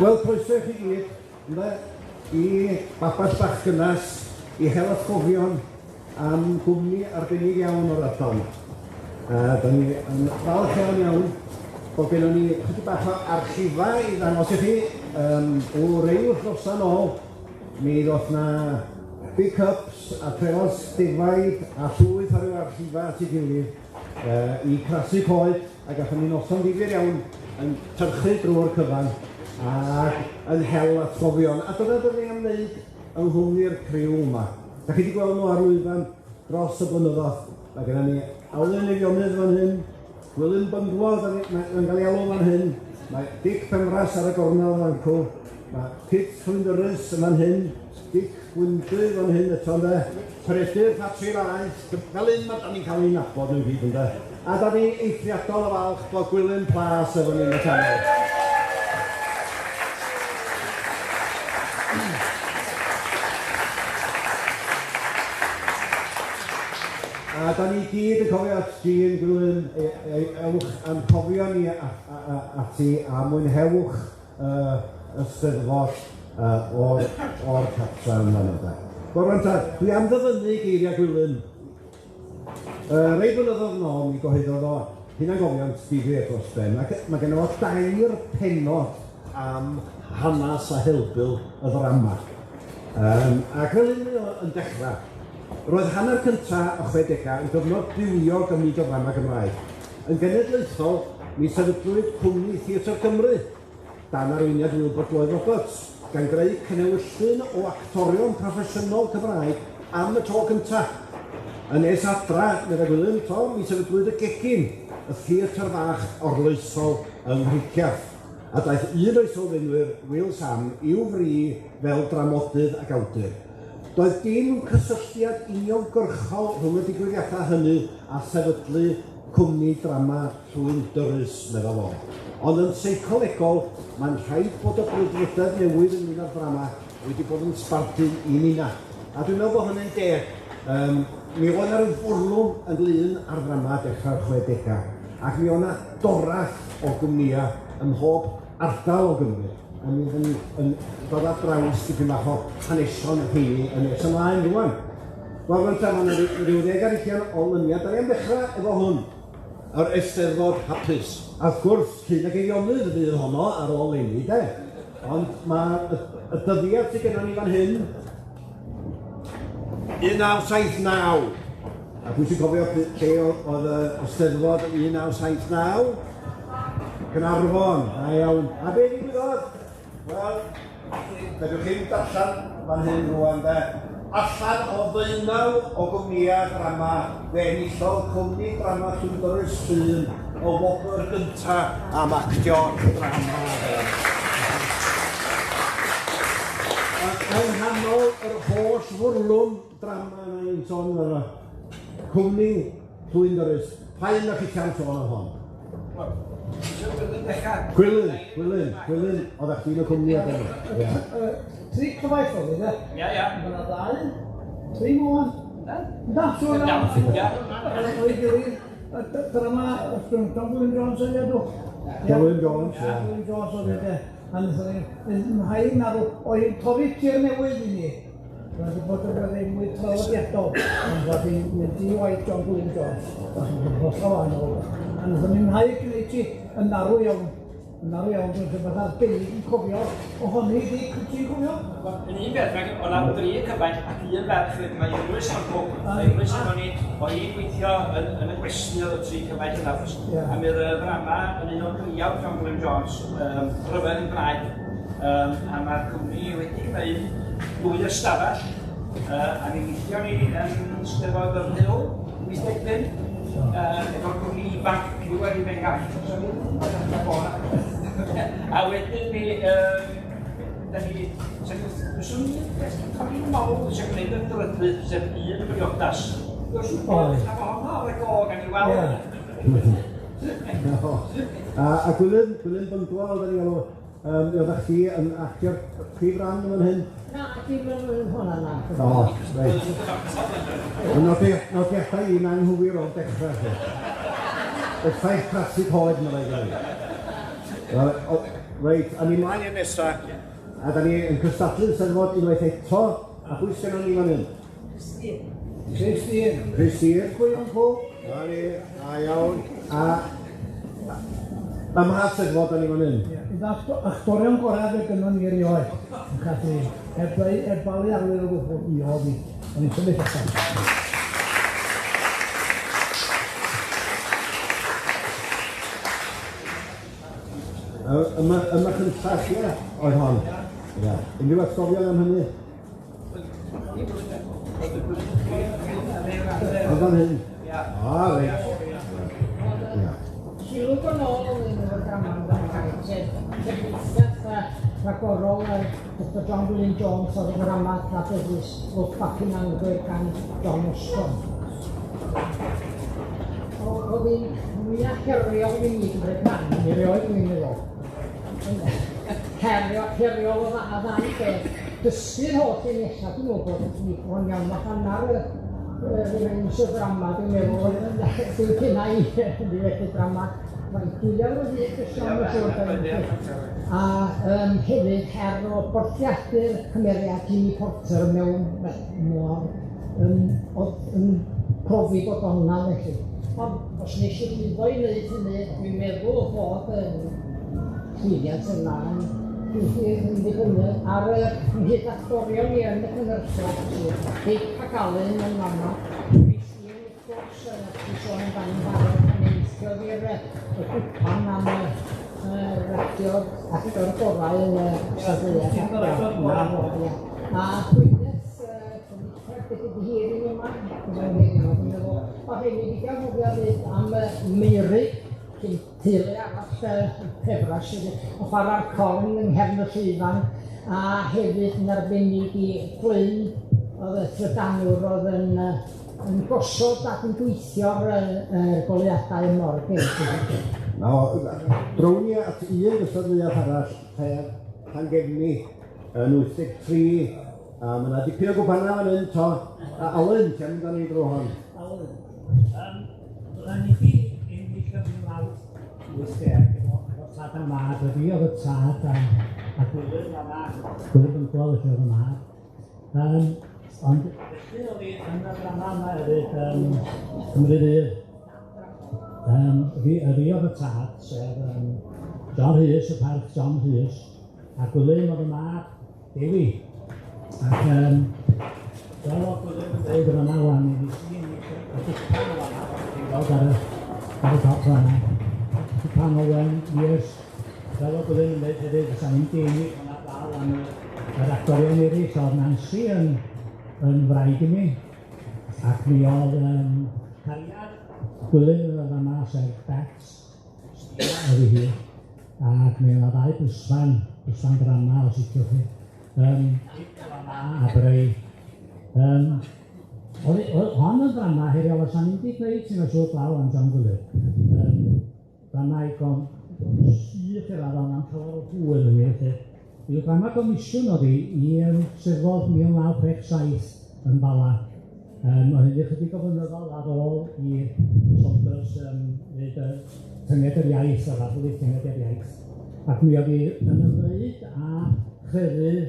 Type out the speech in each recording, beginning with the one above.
Wel, croeso i chi gyd, ynde, i babell bach gynnas, i hel atgofion am gwmni arbennig iawn o'r ardal 'ma. A 'dan ni yn falch iawn iawn bod gennon ni chydig bach o archifa i ddangos i chi, yym o rei wythnosa nôl, mi ddoth 'na big cups a treos defaid a llwyth o ryw archifa at ei gilydd yy i crasu coed a gathon ni noson ddifyr iawn yn tyrchu drw'r cyfan ac yn hel atgofion, a dyna 'dan ni am wneud yng nghwmni'r criw yma. 'Dach chi 'di gweld nhw ar lwyfan dros y blynyddodd. Mae genna ni Alun Eifionydd fan hyn, Gwilym Bynglo, 'dan ni mae mae'n ga'l 'i alw fan hyn, mae Dic Penfras ar y gornel fan 'cw, ma' Pit Llwyndyrys yn fan hyn, Dic Gwyndy fan hyn eto ynde, Peredur Ffatri Laeth, fel 'yn ma' 'dan ni'n ca'l 'i nabod nhw i gyd ynde. A 'dan ni eithriadol o falch bod Gwilym Plas efo ni yn y channel. A 'dan ni gyd yn cofio Jean Gwilym, e- e- ewch a'n cofio ni ati a mwynhewch y Steddfod o'r o'r cartra yn fan'na de. Wel rŵan ta, dwi am ddyfynnu geiria Gwilym. Rei blynyddodd yn ôl mi gyhoeddodd o hunangofiant difyr dros ben, ac ma' genno fo dair pennod am hanas a helbul y ddrama. Yym ac fel hyn mae o yn dechra. Roedd hanner cynta y chwedega yn gyfnod bywiog ym myd y ddrama Gymraeg. Yn genedlaethol, mi sefydlwyd Cwmni Theatr Cymru, dan arweiniad Wilbert Lloyd Roberts, gan greu cnewyllyn o actorion proffesiynol Cymraeg am y tro cynta. Yn nes adra, meddai Gwilym, to, mi sefydlwyd y Gegin, y theatr fach orloesol yng Nghricieth, a daeth un o'i sylfaenwyr, Wil Sam, i'w fri fel dramodydd ac awdur. Doedd dim cysylltiad uniongyrchol rhwng y digwyddiadau hynny a sefydlu cwmni drama Llwyn Dyrys, medda fo. Ond yn seicolegol, mae'n rhaid bod y brwdfrydedd newydd ynglyn â'r ddrama wedi bod yn sbardun i ninna. A dwi'n meddwl bod hynny'n deg. Yym, mi oedd 'na ryw fwrlwm ynglyn â'r ddrama dechrau'r chwedegau, ac mi oedd 'na doreth o gwmnïau ym mhob ardal o Gymru, a mi oedden ni yn dod ar draws dipyn bach o hanesion rheini yn nes ymlaen rŵan. Wel, rŵan ta, ma' 'na ryw ddeg ar hugain o luniau. Da ni am ddechrau efo hwn. Yr Eisteddfod Hapus. A wrth gwrs, Llyn ac Eifionydd fydd honno ar ôl leni, de. Ond mae y, y dyddiad sydd gennym ni fan hyn, 1979. A pwy sy'n cofio lle oedd y Eisteddfod yn 1979? Caernarfon, da iawn. A be ddigwyddodd? Wel, fedrwch chi'm darllen fan hyn rŵan de. Allan o ddeunaw o gwmnïau drama, fe enillodd cwmni drama Llwydorus Llŷn y wobr gynta am actio drama. Ac yng nghanol yr holl fwrlwm drama yna i'n sôn amdano, cwmni Llwyn Dyrys, pa un o'ch chi am sôn am hon? Gwilym, Gwilym, Gwilym, oeddech chdi'n y cwmni adeg 'ny? Ia. Tri cyfaill oedd e, de? Ia, ia. Ma' 'na ddau, tri môn. Na, siŵr iawn. Ia. O'i gilydd, drama John Gwilym Jones oedd e, dw? Gwilym Jones, ia. Gwilym Jones oedd e, de. A nethon ni, yn rhaid meddwl, oedd hi'n torri tir newydd i ni. Roedd wedi bod yn rhai mwy traddodiadol, ond roedd hi'n mynd i waith John Gwilym Jones, oedd yn hollol wahanol. A wnaethon ni mwynhau gwneud ti yn arw iawn, yn arw iawn, dwi'n rhywbeth arbennig yn cofio ohoni, Dic, wyt ti'n cofio? Wel, yn un beth, mae o' 'na dri cyfaill ac un ferch 'fyd, mae Emrys yn cwch, mae Emrys efo ni, o' hi'n gweithio yn yn y gwesty o'dd y tri cyfaill yna wrth gwrs. Ia. A mi o'dd y ddrama yn un o driawd John Gwilym Jones, yym rhyfedd yn Gymraeg. Yym a ma'r cwmni wedi gwneud dwy ystafell yy a mi weithion ni yn Steddfod yr Rhyl 85 yy efo'r cwmni ifanc Cyw a'r Ifengaf. A wedyn mi yym da ni fyswn i'n codi mawl eisiau gwneud y drydydd sef un briodas. Oedd. A ma' honno ar y go gawn ni weld. Ie. A a Gwilym, Gwilym Bynglo oedden ni'n galw Yym, mi oeddach chdi yn actio'r prif ran yn fan hyn? Na, dim yn yn hwnna na. O, reit. Y nodi- nodiadau i'n anghywir o'r dechrau. Effaith crasu coed, mae'n rhaid. Reit, a ni mlaen i'r nesa, a da ni yn cystadlu'n Steddfod unwaith eto, a pwy sgynnon ni fan hyn? Christine. Christine. Gwion Cwc. Na ni, da iawn. A ma' mha Steddfod da ni fan hyn? Ie, un o'r actorion gorau fe gynnon ni erioed, yn cadw, heb ddeu, heb balu arwydd o gwbl, mi oedd hi. O'n i'n symud allan. Yma, yma cyntaf, ie, oedd hon. Ie. Unrhyw atgofion am hynny? Oedd fan hyn? A, reit. Ie. Sylwch yn ôl o'n un o'r drama yn fan sef cyfieithiad rhagorol Dr John Glyn Jones o'r ddrama adnabyddus Look Back in Anger gan John Osborne. Oedd hi'n mwyaf heriol i mi gymryd rhan, mi erioed dwi'n meddwl. Heriol o a ddau beth. Dysgu'r holl llinellau, dwi'n meddwl bod ni bron iawn a hanner y range o ddrama, dwi'n meddwl, dwi'n cynna i wedi drama. Mae'n dwyawr o hyd gyson, mae'n siŵr. A hefyd her o bortreadu'r cymeriad Jimmy Porter mewn mor oedd yn profi bod o'na felly. Ond os nes i lwyddo i wneud hynny, dwi'n meddwl bod y llwyddiant yna yn ddibynnu ar y nghyd-actorion ni yn y cynhyrchiad. Dic ac Alun yn fama, Christine wrth gwrs, dwi'n sôn amdani'n barod, pan enillodd i'r y gwpan am yr actor gorau yn y cystadleuaeth. A Gwyneth, beth ydi hi i'n yma, dwi'n meddwl, o hyn i fi anghofio hefyd am Meurig, cyn teulu arall Pefras, sydd yn chwarae'r corn yng nghefn y llwyfan, a hefyd yn arbennig i Glyn, oedd y trydanwr oedd yn gosod ac yn gweithio'r goleuadau mor gynt. Nawr, drown ni at un gystadleuaeth arall, sef Llangefni yn 83, a ma' 'na dipyn o gwpanau fan hyn 'to. A Alun, ti'n mynd â ni drwy hon? Alun. Oedden ni 'di ennill yn 1980 efo tad a mab, a fi oedd y tad a Gwilym fan'na, Gwilym Byngwal felly oedd y mab. Ond felly oedd hi yn y ddrama yma hefyd, Cymru Fydd. Fi oedd y tad, sef John Rhys, y parch John Rhys, a Gwilym oedd y mab, Dewi. Ac fel oedd Gwilym yn dweud yn fan'na ŵan, mi nes i ennill y gwpan yn fan'na, ti'n gweld ar y top fan'na. Cwpan Owen, yes. Fel oedd Gwilym yn dweud hefyd, fysa ni'n deulu hwnna dal am yr actorion eraill, oedd Nancy yn wraig i mi, ac mi oedd cariad Gwilym yn y yma, sef Bex, oedd hi, ac mi oedd ddau bwsfan drama, os liciwch chi. A Brei. Oedd hon yn ddrama heriol, os o'n i'n di gweud sy'n siŵr glaw am John Gwilym. Drama i gon sych i'r afon am llawer o hwyl yn mi, felly. Yw drama gomisiwn oedd hi i Steddfod 1967 yn Bala. Oedd hynny ychydig o flynyddoedd ar ôl i Saunders wneud y Tynged yr Iaith, a'r arlydd Tynged yr Iaith. Ac mi oedd hi yn ymwneud â chrefydd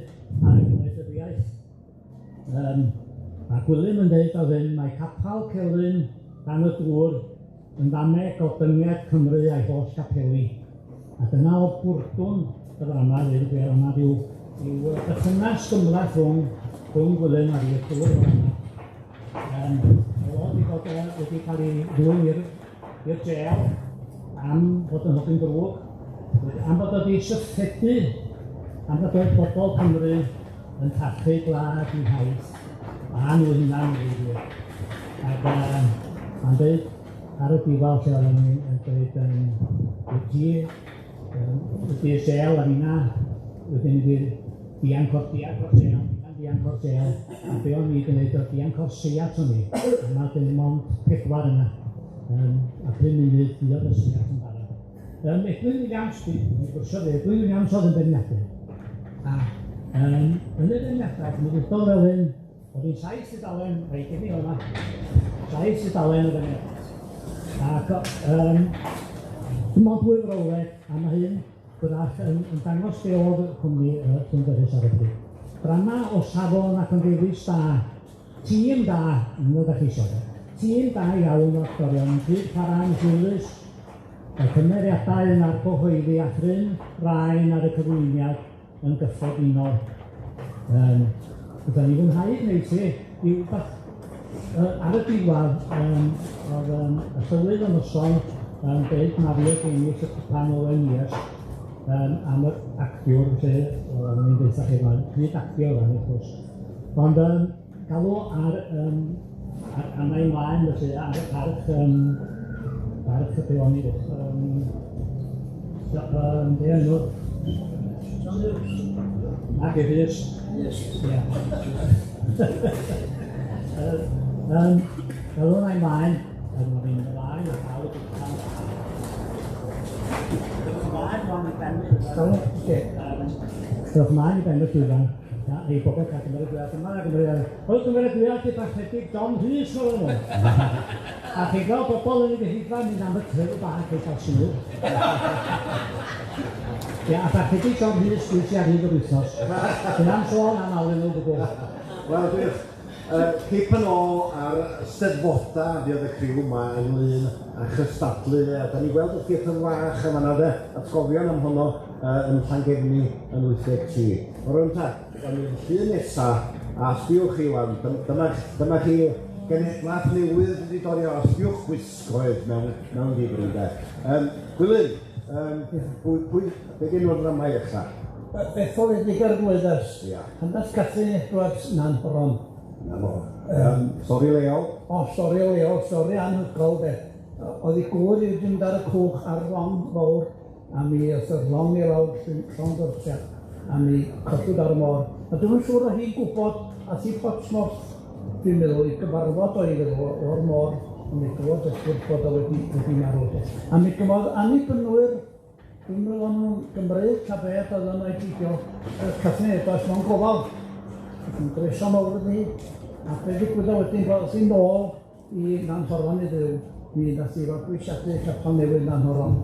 a'r gwleidyddiaeth. A Gwilym yn dweud oedd hyn, mae capal Celyn dan y dŵr yn ddameg o dynged Cymru a'i holl gapeli. A dyna oedd bwrdwn y ddrama, dweud y gwir, o'na ryw berthynas gymhleth rhwng Gwilym a fi trwy'r ddrama. Oedd wedi bod wedi cael ei ddwyn i'r jêl am fod yn hogyn drwg, am fod wedi syffedu, am fod oedd bobl Cymru yn parchu gwlad i'w haith, a nhw hunan i ddweud gwir. Ac mae'n dweud ar y diwedd lle oedden ni'n yn dweud wyt ti wedi y sel a minna wedyn wedi dianc o'r sel, dianc o'r sel, a be o'n i wedi gwneud oedd dianc o'r seiat o'n i, a ma' gen i mond 4 yna, a 5 munud fuodd y seiat yn barod. Edwin Williams, dwi'n gwrsio fe, Edwin Williams oedd yn beirniadu. A yn y beirniadaeth, mi ddudodd fel hyn, oedd hi'n 7 tudalen, reit i mi o'na, 7 tudalen y beirniadaeth. Ac dim ond 2 frawddeg am hyn, Wrach yn dangos be oedd cwmni Llwynbyrhus ar y pryd. Drama o safon ac yn ddewis da, tîm da, yn ddod â chi isio, tîm da iawn o actorion, yn pryd chwarae'n hwylus, y cymeriadau yn argyhoeddi a thryn raen ar y cyflwyniad yn gyffredinol. Fydda ni fwynhau gwneud ti i wbath ar y diwedd, oedd y llywydd y noson yn deud Mario Davies y cwpan Owen Mears am yr actiwr, felly, o'n i'n deutha chi rwan, pryd actio oedd wrth gwrs. Ond galw ar arna i mlaen, felly, ar y parch, parch y peoni, be enw? John Lewis. Nag e, Rhys. Yes. Ie. Galw arna i mlaen, a dyma fi'n ymlaen, a cael y cwpan. Ymlaen, rwan i ben y llwyfan. Dewch ymlaen i ben y llwyfan. Na, i bobl cael cymeradwyaeth yma, cymeradwyaeth. Oedd cymeradwyaeth i Barchedig John Rhys o'r enw. A chi'n gweld bobl yn y gynulleidfa yn mynd am y tryw bach i gael sylw. Ia, a Barchedig John Rhys dwi ti ar hyd yr wythnos. Dwi'n am sôn am Alun o gwbl. Wel, diolch. Cip yn ôl ar Steddfoda, fuodd y criw yma ynglyn â chystadlu, a da ni weld y theatr fach yma na de, atgofion am honno yn Llangefni yn 83. O rŵan ta, gawn ni'r llun nesa, a sbiwch chi wan, dyma chi genhedlaeth newydd wedi dod i, a sbiwch gwisgoedd mewn difri de. Gwilym, pwy, be di enw'r ddrama i ddechrau? Bethol Edgar Gwyddors. Ia. Hanes Catrin Edwards, Nanhoron. Na fo. Stori leol? O, stori leol, stori anhygoel de. Oedd 'i gŵr i wedi mynd ar y cwch ar long fawr, a mi oedd yr long i lawr llond wrthiad, a mi collwyd ar y môr. A dwi'm yn siŵr o hi'n gwybod, a thi Portsmouth, dwi'n meddwl, i gyfarfod o'i feddwl o'r môr, a mi glywed wrth gwrs bod o wedi marw. A mi gymodd Annibynwyr, dwi'n meddwl o'n nhw'n Gymreig ta beth oedd o'n beidio, Catrin Edwards mewn gofal. Ac yn groeso mawr iddi, a be ddigwyddodd wedyn, ddoth hi nôl i Nanhoron i fyw, mi nath hi fabwysiadu capel newydd Nanhoron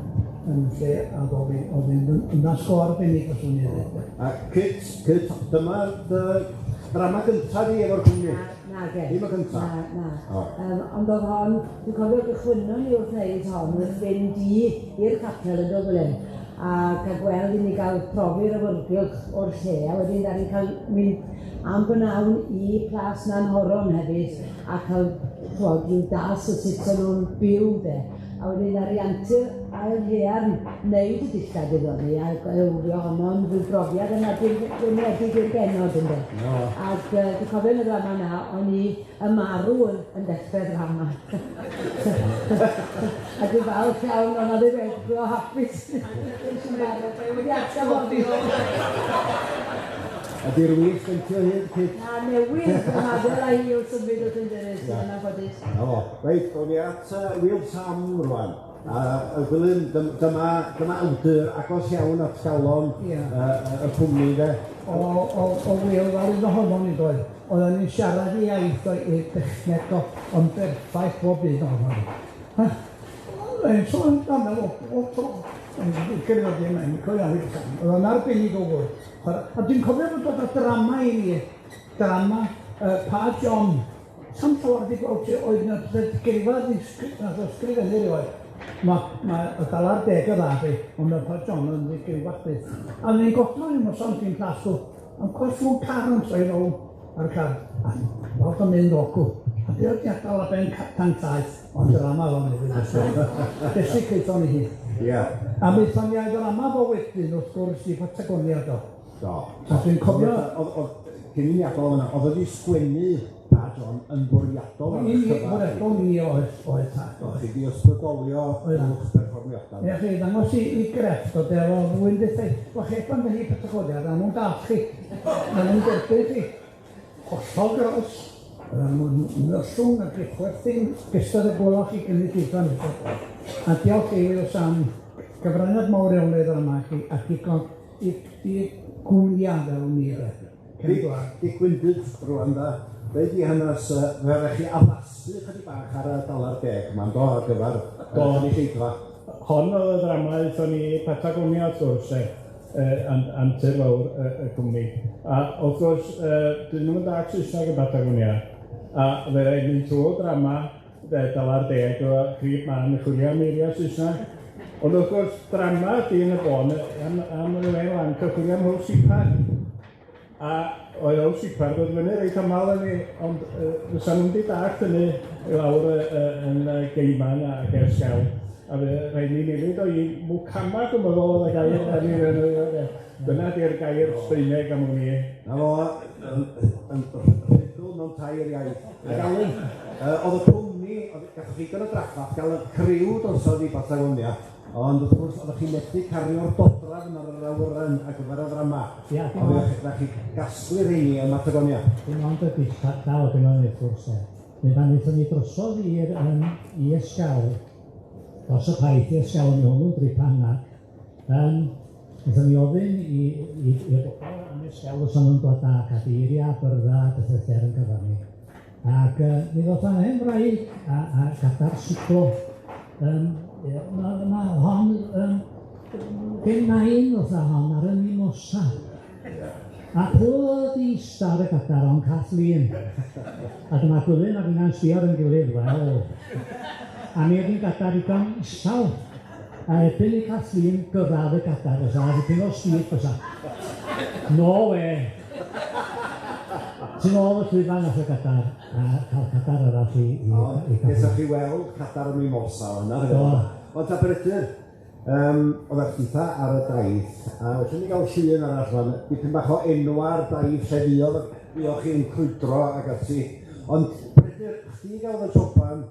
yn lle addoli, oedd hi'n ddynas go arbennig os o'n i ddweud. A Kit, dyma dy ddrama gyntaf di efo'r cwmni? Na, ge. Ddim y gyntaf? Na, na. Ond oedd hon, dwi'n cofio gychwynnon ni wrth wneud hon, wrth fynd i'r capel yn dod fel hyn, a cael gweld i ni gael profi'r awyrgylch o'r lle, a wedyn da ni'n cael mynd am bynawn i Plas Nanhoron hefyd, a cael chwod, rhyw das o sut o'n nhw'n byw de. A wedyn ar ei antur ail haearn wneud y dillad iddo ni, a ewrio honno'n rhyw brofiad yna dim i'r genod ynde. No. Ac dwi'n cofio yn y ddrama yna, o'n i y marw yn dechrau'r ddrama. A dwi'n falch iawn, o'n ddim edrych o hapus. Wedi ateb o fi. Ydy'r wych yn tio hyd, Kit? Na, newydd, mae'n a hi wrth symud wrth yn dyrys, yn anffodus. Na fo. Reit, o'n i at Wil Sam rwan. A Gwilym, dyma awdur agos iawn at galon y cwmni de. O Wil, fel un ohonon ni doedd. Oedden ni'n siarad i iaith o'i dechneg o, ond berffaith bob un ohonon ni. Mae'n sôn amdano o tro. Oedd o'n arbennig o fwy. A dwi'n cofio bod dod â drama i ni, drama Pa John. Sam llawer wedi gweld ti oedd na geirfa nath o sgrifennu rioed. Ma' y dalar deg y dda di, ond ma' Pa John yn ddigrifwach byth. A ni'n godro ni noson cyn clasw, a'n cwestiwn car yn troi rownd ar y car. A weld o'n mynd ogw. A be oedd di adael ar ben tanc taith, ond drama o'n i ddim. Basic aethon ni hi. Ia. A mi aethon ni â'i ddrama fo wedyn, wrth gwrs, i Patagonia do. Do. A dwi'n cofio... Cyn i ni adael yna, oedd wedi sgwennu Pa John yn fwriadol ar y cyfan. Fwriadol ni oedd tad, oedd. Chi di ysbrydolio wrth perfformiadau. Ie, chi ddangos i grefft o de, o rywun deud, wel chi pan fynd i Patagonia, na nhw'n dall chi, na nhw'n derbyn chi. Hollol gros, na nhw'n noswng ac i chwerthin, gystod y gwelwch chi gynulleidfa nesaf. A diolch i Wil Sam, gyfraniad mawr iawn i'r ddrama chi, ac i gwmni fel ni de. Dic Gwyndydd rŵan da, deud i hanes, fe raid chi addasu chydig bach ar y dalar deg ma'n do ar gyfer gynulleidfa. Hon oedd y ddrama aethon ni i Patagonia wrth gwrs 'de antur fawr y cwmni. A wrth gwrs dyn nw'm yn dall Saesneg yn Patagonia, a fe raid mynd trw'r ddrama de, dala'r deg efo prif man yn chwilio am eiria' Saesnag. Ond wrth gwrs, drama ydi yn y bôn am ryw hen lanc yn chwilio am Hope A oedd Old Sipar dod fyny reit amal i ni, ond fysa nw'm 'di dallt hynny i lawr yn Gaiman ag Ers Sel, a fe rhaid ni newid o i Mwcama, dwi'n meddwl oedd y gair a ni dyna 'di'r gair Sbaeneg am wn i. Na fo, yn rhugl mewn tair iaith. Ac Alun, oedd y cwmni, gathoch chi ddigon o draffath gael y criw drosodd i Batagonia. Ond wrth gwrs, oeddech chi'n methu cario'r dodrefn ar yr awyren ar gyfer y ddrama. Ia, dim ond... Oedd chi gasglu rheini ym Mhatagonia. Dim ond y dillad da oedd gynnon ni wrth gwrs de. Neu pan aethon ni drosodd i'r yym i Esquel, dros y taith i Esquel, mi hwnnw'n drip a hannar, yym aethon ni ofyn i i i'r bobol yn Esquel os o'n nw'n dod â cadeiria, byrdda, pethe lle ar 'yn cyfar ni. Ac yy mi ddoth 'na hen wraig a gadar siglo ie ma' hon yn gen nain ddoth â hon ar y mimosa. A pwy o'dd 'di ista ar y gadar ond Kathleen. A dyma Gwilym a finna'n sbio ar 'yn gilydd, wel a mi o'dd 'i'n gadar ddigon isal a erbyn i Kathleen gyrradd y gadar fysa 'na dipyn o slip fysa. No wê! Tu ôl y llwyfan nath y gadar a ca'l cadar arall i O, gesoch chi weld cadar y mimosa yna. Do. Ond ta Peredur, yym oddach chitha ar y daith, a felly ni gael llun arall fan, dipyn bach o enwa'r daith lle fuodd fuoch chi'n crwydro ag ati. Ond Peredur, chdi gafodd y joban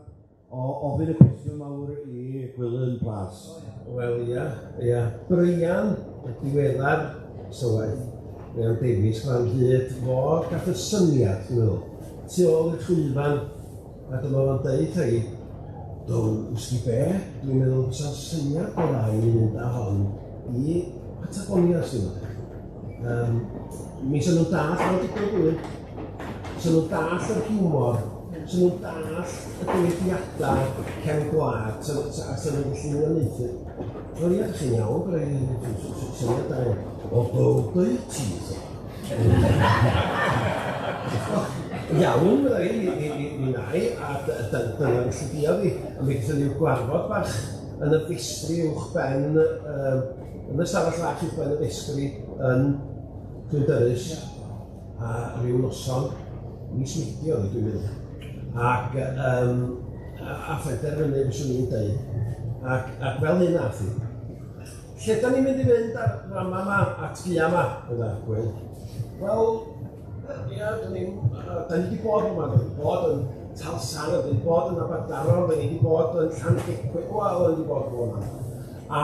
o ofyn y cwestiwn mawr i Gwilym Plas. Wel ia, ia. Brian, y diweddar sywaeth, Brian Davies, fan hyd, fo gath y syniad, dwi'n meddwl, tu ôl i'r llwyfan, a dyma fo'n deud hei, dwn, wsgi be, dwi'n meddwl fysa'n syniad go dda i ni fynd â hon i Patagonia, swn i'n mi sa nhw'n dallt fel digwydd Gwilym, sa nhw'n dallt yr hiwmor, sa nhw'n dallt y dywediadau cefn gwlad, a sa nhw'n gallu uniaethu. Wel ia, dych chi'n iawn, Brian, syniad da iawn. O, dweud ti, so. Iawn, fydda i, mi wna i, a dyna felly buodd hi. A mi gaethon ni'w gwarfod bach yn y festri uwchben, yn y stafell fach uwchben y festri yn Llwyn a ryw noson, mis Medi oedd hi dwi'n meddwl, ac a phenderfynu fyswn i'n deud, ac fel hyn ath hi. Lle da ni'n mynd i fynd ar ddrama yma, at Gia yma? Fydda, Gwyn. Wel, ia, da ni'n, da ni wedi bod yma, da ni wedi bod yn Talsarn, da ni wedi bod yn Aberdaron, da ni wedi bod yn Llandecwy, wel, da ni wedi bod yn yma. A,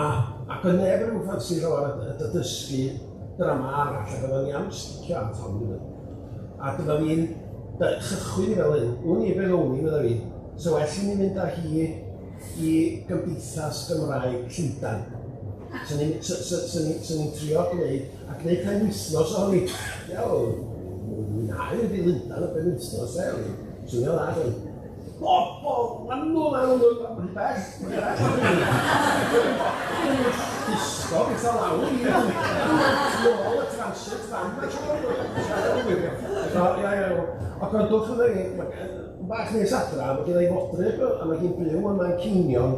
ac oedd neb yn rhyw ffansi llawer y dysgu drama arall, ac oedden ni am sticio at hon, dwi'n meddwl. A dyma fi'n chychwyn i fel hyn, wn i be ddown i, medda fi, so well i ni fynd â hi i Gymdeithas Gymraeg Llundain. So ni'n so, so, so ni, so ni trio gwneud, a gwneud penwythnos ohoni. Iawn, mwynhau mynd i Lundain y penwythnos, e, swnio dda, dwi'n. Bobol, annwl, annwl, mae'n bell, mae'n bell. Disgo eitha lawr i tu ôl y transit fan, mae'n siŵr. So, ia, ia, Ond gwrandwch arna i, bach nes adra, mae gen i fodryb a mae hi'n byw yn Manceinion.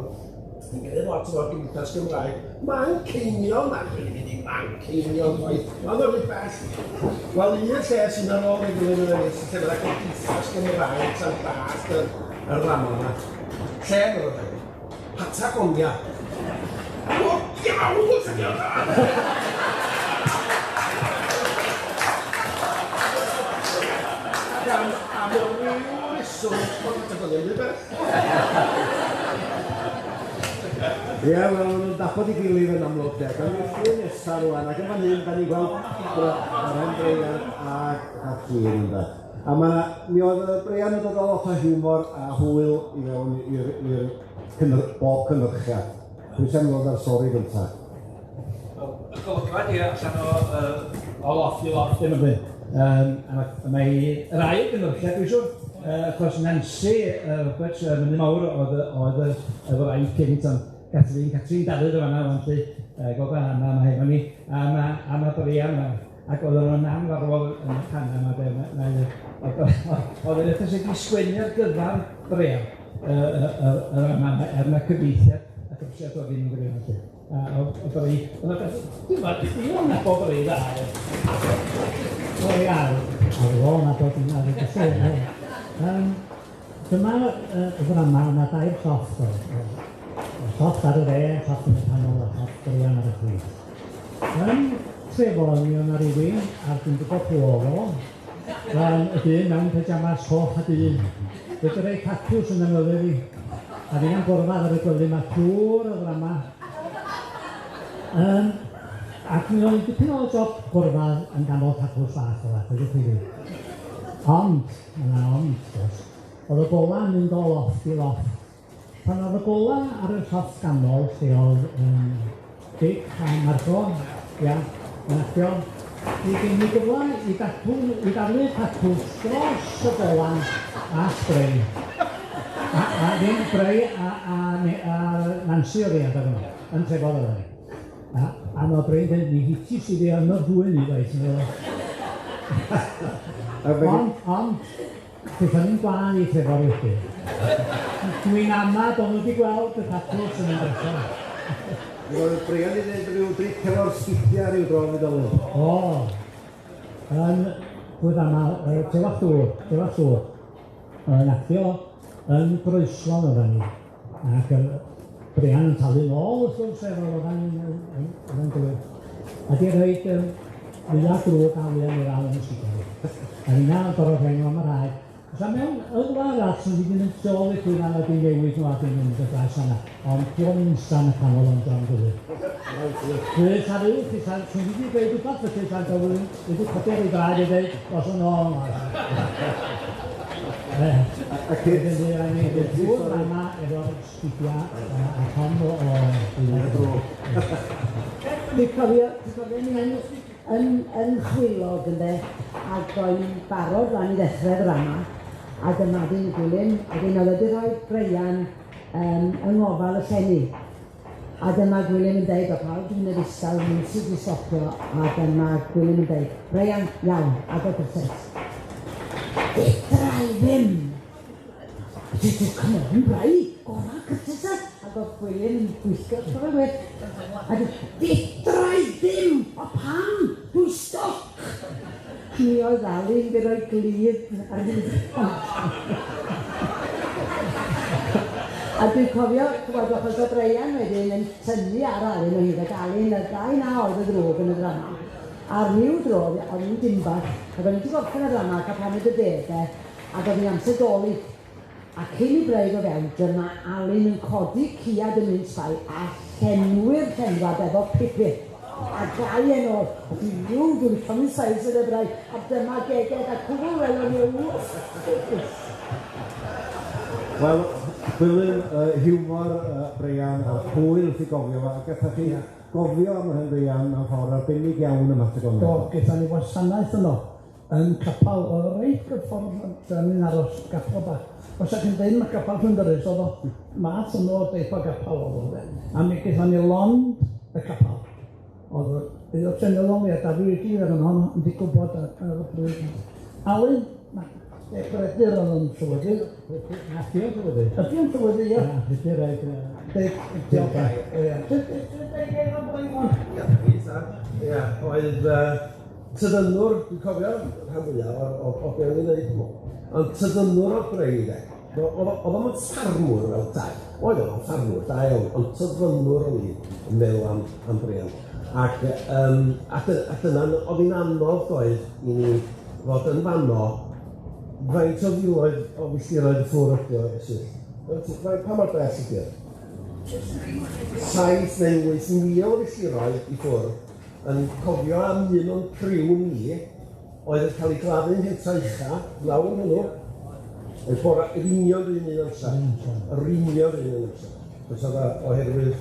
Hi'n gwneud lot o'r gymdeithas Gymraeg. Manceinion, na, dwi'n mynd i Manceinion, chwaith. Mae'n rhy bell. Wel, un lle sy'n ar ôl i ddilyn yn ennill, lle fydda gymdeithas Gymraeg sa'n dallt yr, yr rama yma. Lle fydda fe? Patagonia. O, diawl, syniad da! Ac am ryw reswm, bod Patagonia yn rhy bell. Ie, wel, maen nhw'n dabod ei gilydd yn amlwg, de. Gawn ni'r llun nesa rŵan, ac yn fan hyn, da ni'n gweld yr hen Brian a Kathleen, ynde. A ma' 'na, mi oedd y Brian yn dod â lot o hiwmor a hwyl i fewn i'r bob cynhyrchiad. Pwy sy'n mynd â'r stori gynta? Wel, y golygfa 'di allan o o lofft i lofft yn y byd. A mae yr ail gynhyrchiad, dwi'n siŵr, achos Nancy Roberts, Mynydd Mawr, oedd y oedd y y wraig cynt, ond Catrin, Catrin Dafydd o fan'na ŵan 'lly, goba Anna ma' hefo ni, a ma' Brian 'ma, ac oedd o'n anfarwol yn y rhanna 'ma de, oedd o'n edrych wedi sgwennu ar gyfar Brian, y rhan 'ma, er na cyfieithiad a drosiad oedd ddim yn gyfeiriad 'lly. A oedd Brei, oedd o'n beth, dwi'n meddwl, dwi'n nabod Brei dda. O ia, ar ôl nabod hynna, Dyma y ddrama, yna dair llofft oedd. Llofft ar y dde, llofft yn y canol a llofft Brian ar y chwith. Yn Trefor mi oedd 'na rywun, a dwi'n gwybod pwy oedd o, y dyn mewn pyjamas coch a du, wedi rhoi tatws yn 'y ngwely i, a fi'n gorfod ar y gwely 'ma trw'r y ddrama. Ac mi oedd dipyn o job gorfad yn ganol tatws bach fel 'a, dewch chi fi. Ond, ma' 'na ond, wrth gwrs, oedd y gola'n mynd o lofft i lofft. Pan oedd y gola ar y llofft ganol, lle oedd Dic a Marco, ia, yn actio, mi gen i gyfle i datw, i daflu tatws dros y gola a sbrei. A ddim Brei a Nansi oedd hi adag yma, yn Trefor oedd hi. A ma' Brei'n dweud, mi hitis i fi yn yr hwyl i waith, meddwl. Ond, Gaethon ni'n gwael i Trefor wedyn. Dwi'n ama bod nhw wedi gweld y tatws yn mynd allan. Mi oedd Brian i ddweud rhyw dric efo'r sgidia ryw dro mi ddylwn. O, yn pwy fama, Tewach Dŵr, Tewach Dŵr, yn actio yn Groeslon oeddan ni, ac Brian yn talu nôl wrth gwrs efo oeddan ni'n gywir. A di rhoid fwya drwg a fwya meddal yn y sgidia. A hynna yn gorfod rhoi nhw am y rhaid. Fysa mewn yrfa arall sy'n wedi mynd tu ôl i'r llwyfan a di newid nhw a di mynd y draws yna. Ond dwi'n instan y canol yn John Gwilym. Chris ar uwch i sa'n sy'n wedi dweud rhywbeth felly sa'n Gwilym wedi codi ar ei draed i dweud os yn ôl. A cyn hynny, rhaid ni ddod yma efo'r sgidia a rhan o Dwi'n cofio ni'n yn Chwilog ynde, ac o'n barod rwan i ddechrau'r ddrama, a dyma fi'n Gwilym, a dyn oedd wedi rhoi Brian yng ngofal y llenni. A dyma Gwilym yn deud, o pawb dwi'n mynd ddistaw, miwsig di stopio, a dyma Gwilym yn deud, Brian, iawn, agor drws. Fedra i ddim! A dwi'n dweud, come on, Bri, gora cyrtus. Ac oedd Gwilym yn gweithio, ti'n gwybod beth? A dwi'n fedra i ddim! O pam? Dwi'n stoc! Mi oedd Alun wedi rhoi glud ar hyd. A dwi'n cofio, ch'mod, achos oedd Brian wedyn yn tynnu ar Alun o hyd, ac Alun, y ddau na oedd y ddrwg yn y ddrama. A ryw dro, o'n i'n dimbach, ac o'n i wedi gorffen y ddrama, a cael paned y de, de, ac oedd hi'n amser Dolig. A cyn i Brei ddod fewn, dyma Alun yn codi ciad y mince pie a llenwi'r llenwad efo pupur. A gau e nôl. A dwi'n byw, dwi'n licio mince pies yn y Brei. A dyma geged a cwbl welon ni o wws. Wel, Gwilym, hiwmor Brian a'r hwyl wrth i gofio fo, a gathoch chi gofio am yr hen Brian mewn ffordd arbennig iawn ym Mhatagonia. Do, gaethon ni wasanaeth yno yn capal, oedd o reit gyffordd lle o'n i'n aros, gapel bach. Os ydych chi'n dweud mae capal Llwyndyrys, oedd o math yno o deip o gapal oedd o de. A mi gaethon ni lond y capal. Oedd yr aelod seneddol ni a Dafydd Wigley oedd yno, yn di gwybod ar y pryd. Alun, Peredur oedd yn llywyddu. Na, ti yn llywyddu. Ydy yn llywyddu, ie. Na, Peredur, reit. Diolch. Ie. Ie, oedd tyddynwr, dwi'n cofio rhan fwyaf o be o'n i'n neud, dwi'n meddwl. Ond tyddynwr o Brei, de. Oedd o'm yn ffarmwr fel dau. Oedd o'n ffarmwr, da iawn, ond tyddynwr o'n i yn meddwl am Brian. Ac a dyna, oedd hi'n anodd doedd i ni fod yn fanno faint o filoedd o filltiroedd i ffwrdd ydi o, Esyllt? Pa mor bell ydi o? 7 neu 8,000 o filltiroedd i ffwrdd, yn cofio am un o'n criw ni oedd yn cael ei gladdu'n Mhentra Ucha, lawr hwnnw, y bora, yr union yr un amser, yr union yr un amser. Achos oedd o oherwydd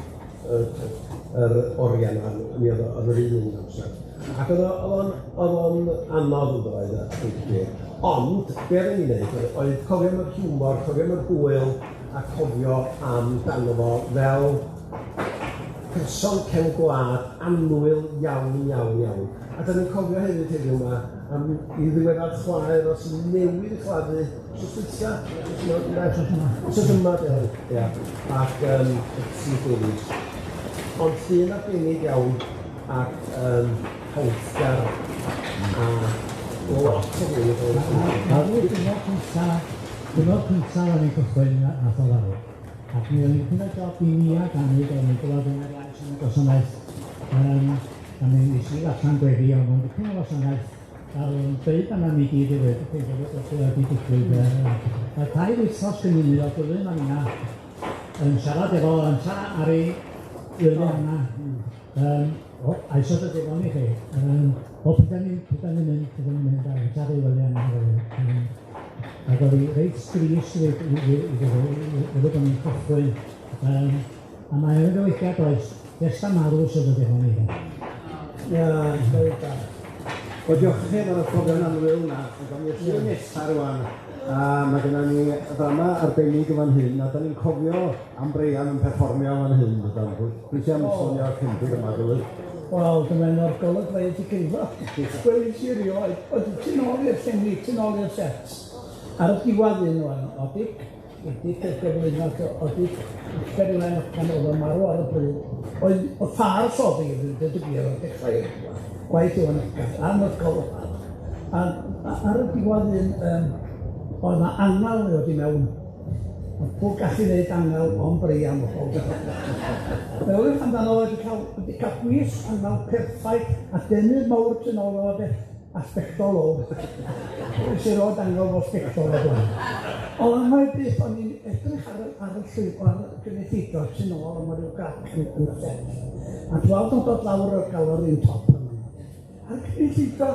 yr oriau yma, mi oedd o oedd yr un amser. Ac oedd o'n anodd yn doedd, a dweud y gwir. Ond, be oedden ni'n neud oedd cofio am yr hiwmor, cofio am yr hwyl, a cofio amdano fo fel Person cefn gwlad annwyl iawn, iawn, iawn. A 'dan ni'n cofio hefyd heddiw 'ma am 'i ddiweddar chwaer o sy'n newydd 'i chladdu wsos dwytha, wsos yma 'di o, ia, ac yym Betsi Davies. Ond llun arbennig iawn ac yym hawddgar a lot o hwyl A diwrnod cynta, diwrnod cynta o'n i'n cychwyn nath o farw. Ac mi o'n i'n cymryd job i ni a ganu, o'n i'n gweld yn yr iaith yn y gwasanaeth, a mi nes i ddarllen gweddi, ond o'n dipyn o wasanaeth, a o'n deud yna ni gyd i ddweud, oce, beth oedd wedi digwydd. A tair wythnos cyn hynny, oedd Gwilym a minna yn siarad efo ynta ar ei wyliau yna. O, a isio dod efo ni chi. O, pryd ni'n mynd, pryd ni'n mynd, a ynta ar ei wyliau yna. Ac oedd hi reit drist i ddweud bod ni'n cychwyn. A mae yn gyfeillgar does, jyst am marw sydd wedi efo ni. Ia, stori da. Wel, diolch i chi am yr atgofion annwyl 'na. Ac awn ni'r llun nesa rŵan, a ma' gynna ni ddrama arbennig yn fan hyn, a 'dan ni'n cofio am Breian yn perfformio fan hyn, dydan? Pwy sy am esbonio'r cefndir yma, Gwilym? Wel, dyma un o'r golygfeydd digrifo. Welis i erioed, oedd tu nôl i'r llenni, tu nôl i'r set. Ar y diwedd un o'n o Dic, wedi cyflwyno o Dic, Caroline pan oedd o'n marw ar y bryd. Oedd o ffars oedd hi, dweud y gwir, o'r dechrau. Gwaith Iwan Egan, anhygoel o ffars. A ar y diwedd un, oedd 'na angel wedi dod i mewn. Oedd pwy gallu neud angel ond Breian o bobl. Meddyliwch amdano fo wedi cael gwisg angel perffaith a deunydd mawr tu nôl iddo fo de, a sbectol o'dd. Nes i roid angel efo sbectol o blaen. Ond mae byth, o'n i'n edrych ar y ar y llwy- ar y gynulleidfa tu nôl a ma' ryw grac yn y set. A gweld o'n dod lawr o'r galeri'n top yma. A'r cynulleidfa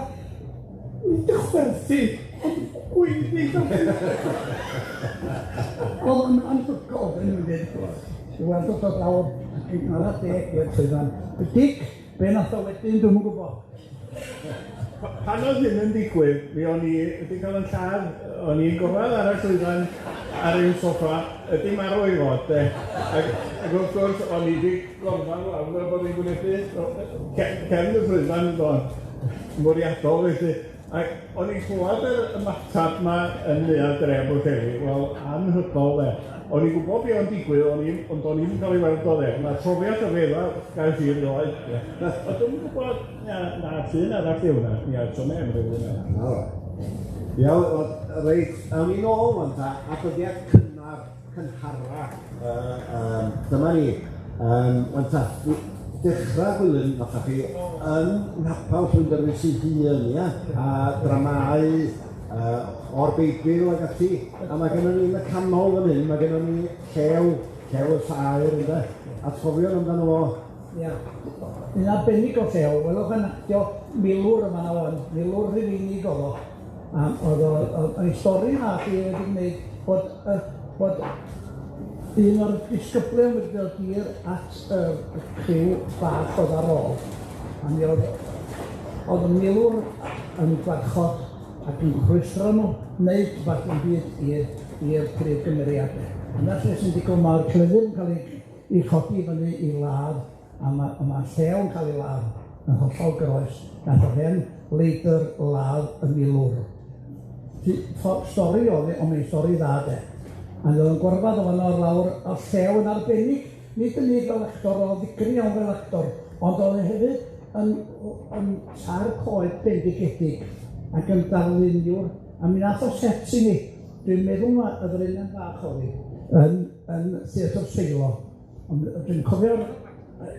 nid y chwerthin, ond gweiddi. O'dd o'n anhygoel, o'n i'n dweud. I weld o'n dod lawr ac yn ara deg i'r llwyfan. Dic, be nath o wedyn, dwi'm yn gwbo. Pan oedd hyn yn digwydd, mi o'n i wedi cael yn lladd, o'n i'n gorwedd ar y llwyfan ar ryw soffa, ydi marw i fod, de, ac wrth gwrs, o'n i wedi gorfod lawr fel bod fi'n gwynebu cefn y llwyfan yn do, mwriadol felly, ac o'n i'n clywed yr ymateb 'ma yn Neuadd Dre Bwllheli, wel, anhygoel de. O'n i'n gwybod be' o'n digwydd, o'n i'm, ond o'n i'm yn ca'l ei weld o de. Ma'r profiad rhyfedda gael i erioed, de. Ond dwi'm yn gwybod, na, na, llun arall yw hwnna, ia, so neb yn hwnna. O. Iawn, wel, reit, awn ni nôl ŵan ta, at dyddiad cynnar, cynhara, dyma ni, ŵan ta, dechra Gwilym, fatha chi, yn nghapel Llwynderwys ei hun, ia, a dramâu o'r Beibl ag ati, a ma' gynnon ni yn y canol fan hyn, ma' gynnon ni Llew, Llew y Saer, ynde, atgofion amdano fo. Ia, un arbennig o Llew, welwch yn actio milwr yma na ŵan, milwr Rhufeinig o'dd o, a o'dd o, o'dd ei stori 'na chi wedi gwneud bod un o'r disgyblion wedi dod i'r at y criw bach o'dd ar ôl, a mi o'dd y milwr yn gwarchod ac yn rhwystro nhw wneud rwbath yn byd i'r prif gymeriade. A 'na lle sy'n digwydd, ma'r cleddyf yn cael ei chodi i fyny i ladd, a ma' Llew yn cael ei ladd yn hollol groes, nath yr hen leidr ladd y milwr. Stori oedd hi, ond mae'n stori dda de. A mi oedd o'n gorfod o fan'na lawr, a Llew yn arbennig, nid yn unig fel actor, oedd o'n ddigri iawn fel actor, ond oedd e hefyd yn sâr coed bendigedig ac yn darluniwr, a mi nath o set i ni, dwi'n meddwl ma' y Frenin Bach oedd hi, yn Theatr Seilo, ond dwi'n cofio'r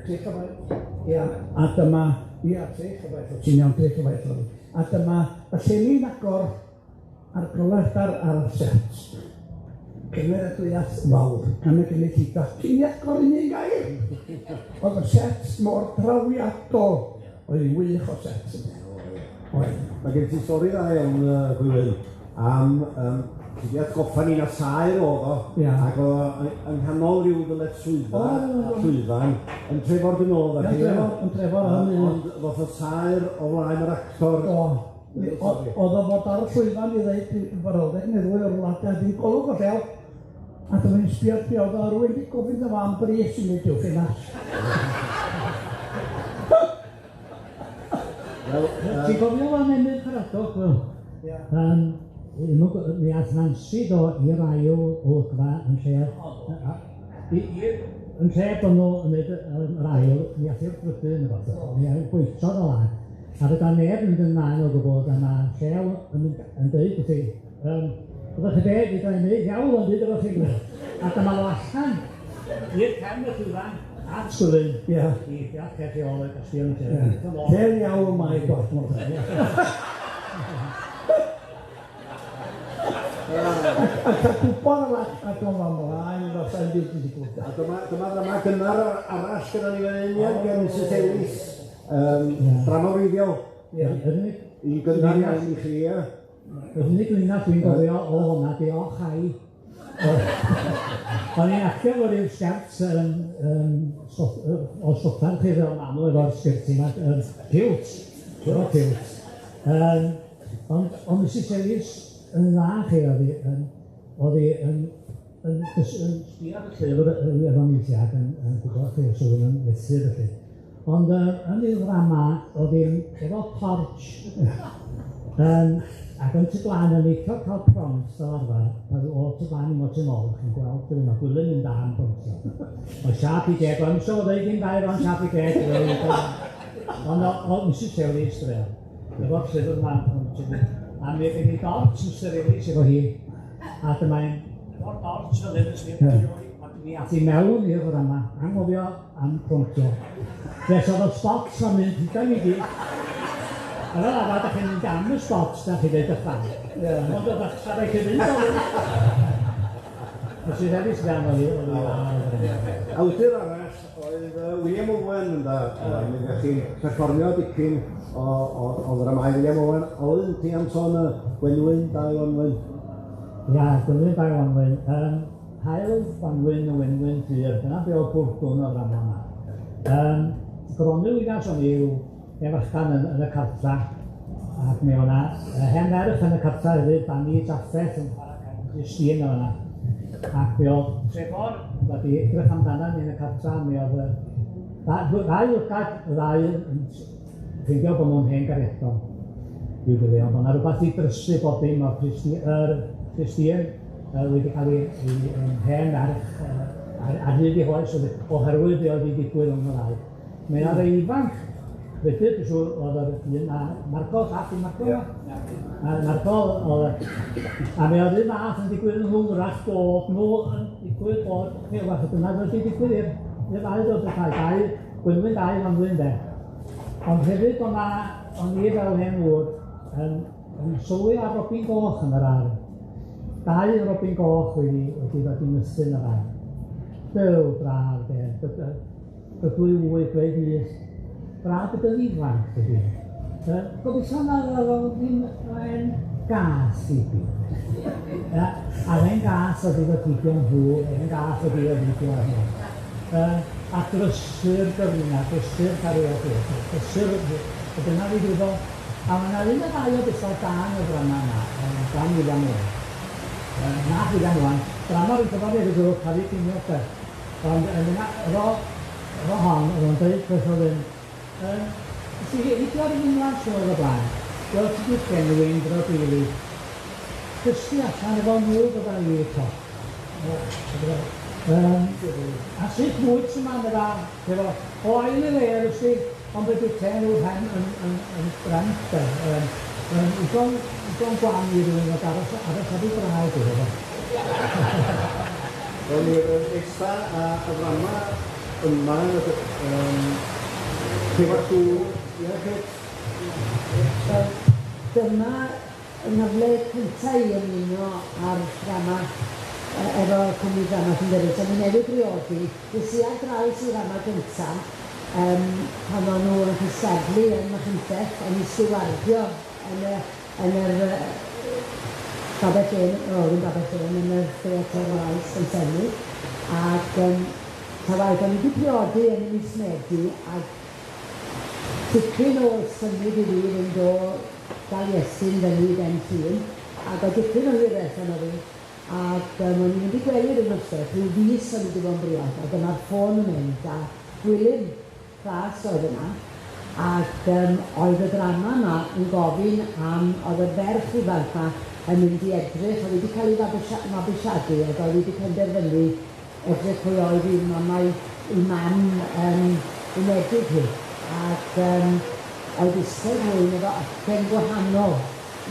tri chyfaill, ia, a dyma, ia, tri chyfaill, ti'n iawn, tri chyfaill oedd hi, a dyma y llenni'n agor a'r goleth ar y set. Cymeradwyaeth fawr gan y gynulleidfa, cyn i agor un gair. Oedd y set mor drawiadol, oedd hi'n wych o set. Oedd. Mae gen ti stori dda iawn, Gwilym, am ti 'di atgoffa ni na saer o'dd o, ac o'dd o yng nghanol ryw ddyletswydda llwyfan yn Trefor dwi'n meddwl o'dd Yn Trefor, ond ddoth y saer o flaen yr actor. Do. O'dd o fod ar y llwyfan i ddeud brawddeg neu ddwy o'r wlad a ddim golwg o Llew. A dyma ni'n sbio be o'dd o, rywun 'di gofyn iddo fo am bris i mynd i'w ffenast. Wel, Ti'n gofio am Emyr Caradog, Wil? Ia. Mi ath Nansi do i'r ail olygfa yn lle yn lle bod nhw yn neud yr ail, mi ath i'r drydydd neu fath. Mi ath gweithiodd o lan. A fydda neb yn mynd yn mlaen o gwbl, a ma' Llew yn mynd yn deud wrthi, ydych chi be, fedra i neud iawn ond byd efo chi. A dyma fo allan i'r cefn y llwyfan, at Gwilym. Ia. I ddeall rheoleg a sbio yn lle. Lle iawn mae Gosmos. A cael gwybod am a dod ymlaen fel sa'n byd wedi digwydd. A dyma ddrama gynnar arall gyda ni fan hyn, ie, gen Mrs Ellis. Drama wreiddiol. Ie. I gynnar iawn i chi, ie. Yr unig linell dwi'n gofio o hwnna 'di och ai. O'n i'n actio efo ryw sgert o soffa'n chi fel mam efo'r sgert yma, piwt, efo piwt. Ond Mrs Ellis yn dda chi, oedd hi yn sbio ar y llyfr efo ni ac yn gwybod chi os oedd yn methu felly. Ond yn ei ddrama, oedd hi'n efo torch, ac yn tu blaen yn licio cael prompt fel arfer, pan o tu blaen i mod tu nôl, chi'n gweld rhywun o Gwilym yn da am promptio. O siap i deg, o'n isio ddeud dim gair o'n siap i deg, ond o Mrs Ellis druan, efo'r llyfr yma yn promptio fi. A mi oedd gen i dort Mr Ellis efo hi, a dyma hi'n efo'r dort fel hyn yn sbio, a mi ath hi mewn i'r ddrama, anghofio am promptio. Fe oedd y spots am mynd hugain i gyd. A fel arfer, dach chi'n mynd am y spots, dach chi'n deud y fan. Ond oedd allan rhaid chi fynd o. Mrs Ellis gan oedd hi, oedd hi. Awdur arall oedd William Owen ynde, mi ddech chi'n perfformio dipyn o ddramâu William Owen. Owen, ti am sôn y Gwenwyn, Dau Wanwyn? Ia, Gwenwyn, Dau Wanwyn. Haul, Gwanwyn, y Wenwyn, Llyr, dyna be oedd bwrdwn o'r ddrama yma. Gronw Williams o'n i yw efallan yn y cartra, ac mi o'na hen ferch yn y cartra hefyd, Dani Jaffeth yn chwarae Christine o'na. Ac mi oedd Trefor wedi edrych amdana ni yn y cartra, mi oedd y ddau lygad, y ddau yn ffeindio bod nhw'n hen gariadon i'w gilydd, ond o'na rhywbeth i drysu bob dim o'r Christine wedi cael ei hen ferch ar hyd ei hoes, oherwydd be oedd wedi digwydd yn y ddau. Mae yna rei ifanc, wedyn, dwi'n siŵr, oedd yr un a Marco, llall i Marco yma? A Marco oedd, a mi oedd un fath yn digwydd yn hwrach bod nhw yn digwydd bod, fath o dyna wedi digwydd i'r ddau ddod y rhai, dau, Gwenwyn dau, Wanwyn de. Ond hefyd o'n i fel hen ŵr yn sylwi ar Robin Goch yn yr ardd. Dau Robin Goch wedi dod i nythu yn yr ardd. Duw braf de, dydw i wy dweud i, braf bod yn ifanc dydy. Gobeithio na oedd o ddim yn gas i fi. A hen gas oedd efo Gideon Nhw, hen gas oedd efo Gideon Nhw. A drysu'r gyfrinach, drysu'r cariad, drysu'r, a dyna fi dwydo. A mae yna un neu ddau o bethau da yn y ddrama yma, gan William Owen. Na William Owen, drama rwy'n cyfarwydd efo gwrdd cael ei ginio de. Ond yn yna, efo hon, oedd o'n dweud beth oedd yn, si, heidio ar y ymlaen tro o'r blaen, wel ti di genwyn dro deulu, cysgu allan efo nhw bydda i eto. A sut fwyd sy'n ma'n efo, o ail i le, wrth ond beth yw'r ten yw'r hen yn brent de, digon gwan i rywun fod aros ar ei draed iddo fo. Wel, ni'r nesa a y ddrama yma, Cefa Dŵr, ie, Kate? Dyma yng nghyfle cyntaf i ymuno ar ddrama efo cwmni drama Llanberis. O'n i newydd briodi, nes i ar draws i ddrama gyntaf, pan o'n nhw yn cystadlu yn Machynlleth, o'n i stiwardio yn yr Babell Lên, o, ddim Babell Lên, yn y Theatr Maes yn Llanelli. Ac ta waeth, o'n i wedi priodi yn mis Medi, ac dipyn o symud i fi fynd o Daliesin fyny i Ben Llŷn, ac oedd dipyn o hiraeth arno fi, ac o'n i'n mynd i gwely ryw noswaith, rhyw fis o'n i wedi bod yn briod, a dyma'r ffôn yn mynd, a Gwilym Pras oedd yna, Ac oedd y ddrama yma yn gofyn am, oedd y ferch ifanc 'ma yn mynd i edrych, oedd wedi cael ei mabwysiadu ac oedd wedi penderfynu edrych pwy oedd ei mamau, ei mam unedig hi. Ac oedd eisiau rhywun efo acen gwahanol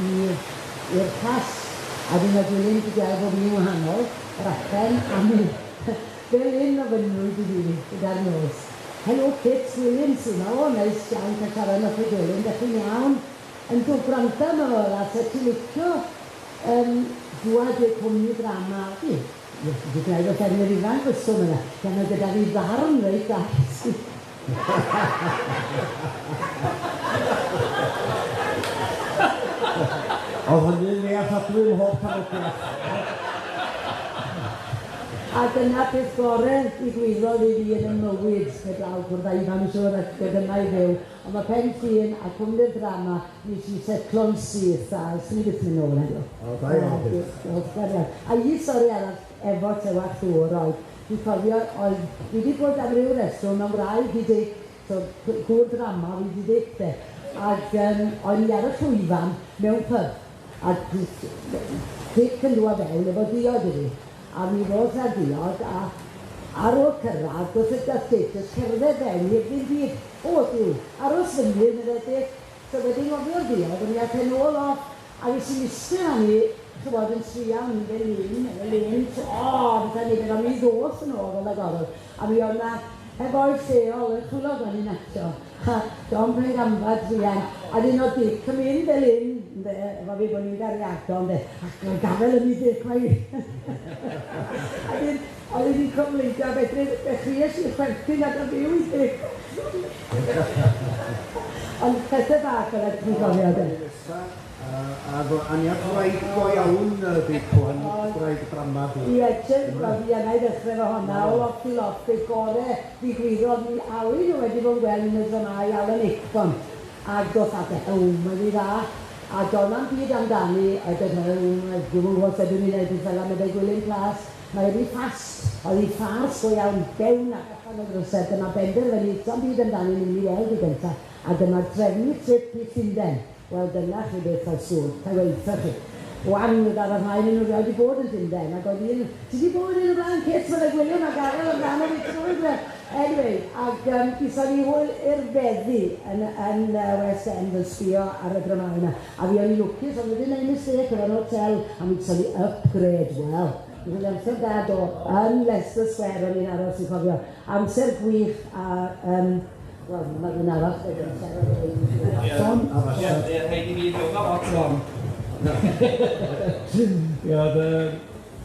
i'r cast. A wedyn oedd Gwilym wedi gweld bod fi'n wahanol, yr acen, a mi fel un ofynnwyd i fi gyda'r nos. Helo Kit Williams yma, o neis iawn cael siarad wrth y Gwilym, dach chi'n iawn? Yndw, gwranda yma fo fel 'a, se ti'n licio dŵad i'r cwmni drama, fi, ie, fi 'di gwneud o ffermwyr ifanc gwestiwn yna, gan oedd gyda fi ddarn reit da i ti. Oedd hynny'n ddealladwy ym mhob tafodiaith. A dyna peth gore ddigwyddodd i fi yn 'y mywyd, heblaw cwrdd â Ifan, dwi'n siŵr, ac dod yma i fyw. Ond ma' Pen Llŷn a cwmni'r ddrama, nes i setlo'n syth, a swn i byth mynd nôl heddiw. O, da iawn, Kit. Diolchgar iawn. A un stori arall efo Tewach Ddŵr oedd, dwi'n cofio, oedd, dwi 'di bod am ryw reswm mewn wraig i Dic, so gŵr drama fi 'di Dic de, ac o'n i ar y llwyfan mewn pub, a Dic yn dŵad fewn efo diod i fi. A mi ddoth â diod, a ar ôl cyrraedd, doth y dath Dic jyst cerdded fewn i'r ddim byd. O, Duw, aros fyny, meddai Dic. So wedi nghofio'r ddiod, o'n i ar pen ôl off, a fues i'n iste fan 'ny, ch'mod, yn druan fel un, fel un, o, pethau nifyr, ond mi ddoth yn ôl fel agorodd, a mi oedd 'na heb oed lleol yn chwilio fan hyn ato, a John Pengamfa druan, a dyn o Dic yn mynd fel un, ynde, efo fi bod ni'n gariadon, ynde, ac yn gafel yn ei Dic mae hi. A dyn, oedd hi wedi cofleidio, a fedru, dechreuais i chwerthin ac yn fyw i Dic. Ond pethau bach fel ydych chi'n cofio, de. A aniad gwraig go iawn Dic Owen, gwraig drama di. Ie, wel, ie, na i ddechrau efo honna, o Lofty i Lofty, beth gore ddigwyddodd mi Alun nhw wedi bod yn gweld yn y dramâu Alan Ayckbourn, ac doth ate, o, mae ddi dda, a doedd na'm byd amdani, a dweud, o, dwi'm yn gwybod sut dwi'n ei wneud peth fel 'na, meddai Gwilym Plas, mae rhy fast, oedd hi ffars go iawn, fewn ac allan o ddrysau, dyma benderfynu, do'm byd amdani, mynd i weld hi gynta, a dyma drefnu trip i Llundain. Wel, dyna chi beth oedd sŵn, ta weitha chi. Wan, oedd ar y rhai nhw rioed 'di bod yn Llundain, ac oedd un, ti 'di bod yn un o'r blaen, Kit, meddai Gwilym, ac arall amdano fi trwy'r dre. Anyway, ac geson ni hwyl i'r feddi yn, yn West End yn sbio ar y dramâu 'na. A fi o'n i'n lwcus, o'n i wedi neud mistake efo'r hotel, a mi geson ni upgrade, wel, mi gason ni amser da do, yn Leicester Square o'n i'n aros, dwi'n cofio. Amser gwych, a wel, mae rhywun arall wedi siarad efo fi. Tom? Ie, ie, rhaid i fi ddod o Tom. Ie, oedd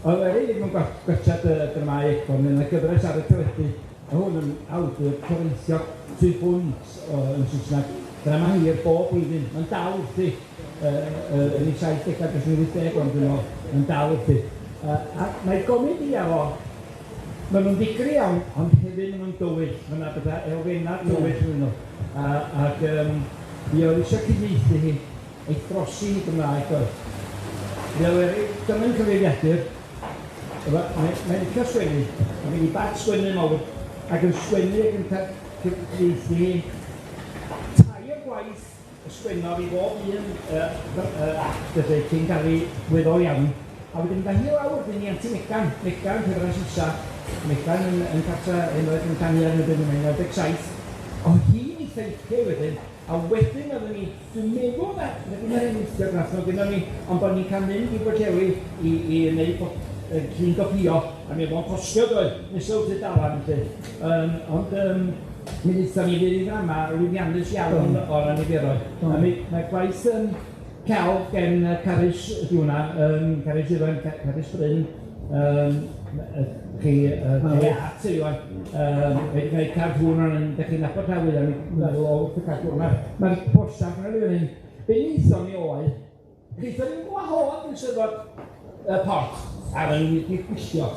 oedd Erin ddim yn gwatsiad y dramâu Ayckbourn, mae 'na gyfres ar y teledu, a hwn yn awdur toreithiog tu hwnt yn Saesneg, drama hir bob blwyddyn, mae'n dal wrthi, yn ei 70au, dros yn 80 ond dwi'n meddwl, mae'n dal wrthi. A mae gomedia fo, maen nhw'n ddigri iawn, ond hefyd maen nhw'n dywyll. Mae yna bethau elfennau tywyll yn nhw. Ac mi oedd eisiau cyfieithu hi, ei throsi hi Gymraeg oedd. Mi oedd Eric, dyma'n cyfeiriadur, mae'n licio sgwennu, mae gen i bat sgwennu mawr, ac yn sgwennu ac yn cyfieithu hi. Tair gwaith ysgwennodd i bob un act felly cyn cael ei weddol iawn. A wedyn da hi lawr, dyn ni anti Megan, Megan cyfres isa, Megan yn cartra unwaith yn canu ar y byd yn 97. Oedd hi'n eitha licio wedyn, a wedyn oedden ni, dwi'n meddwl na, wedyn yr enillio nath nhw gynnon ni, ond bod ni'n cael mynd i Bwllheli i wneud llun gopio, a mi oedd o'n costio doedd, nes oedd tudalan felly. Ond mi wnaethon ni fynd i ddrama lwyddiannus iawn o ran niferoedd. A mi, mae gwaith celf gen Carys ydi hwnna, Carys Iwan, Carys Bryn, chi art Iwan, wedi gwneud cartŵn o'n hyn, dach chi'n nabod rhan fwyaf, ni'n meddwl o wrth y cartŵn. Mae'r poster yna fan hyn, be wnaethon ni oedd, wnaethon ni'n gwahodd yn Steddfod y Port, a oedden ni wedi gwylltio.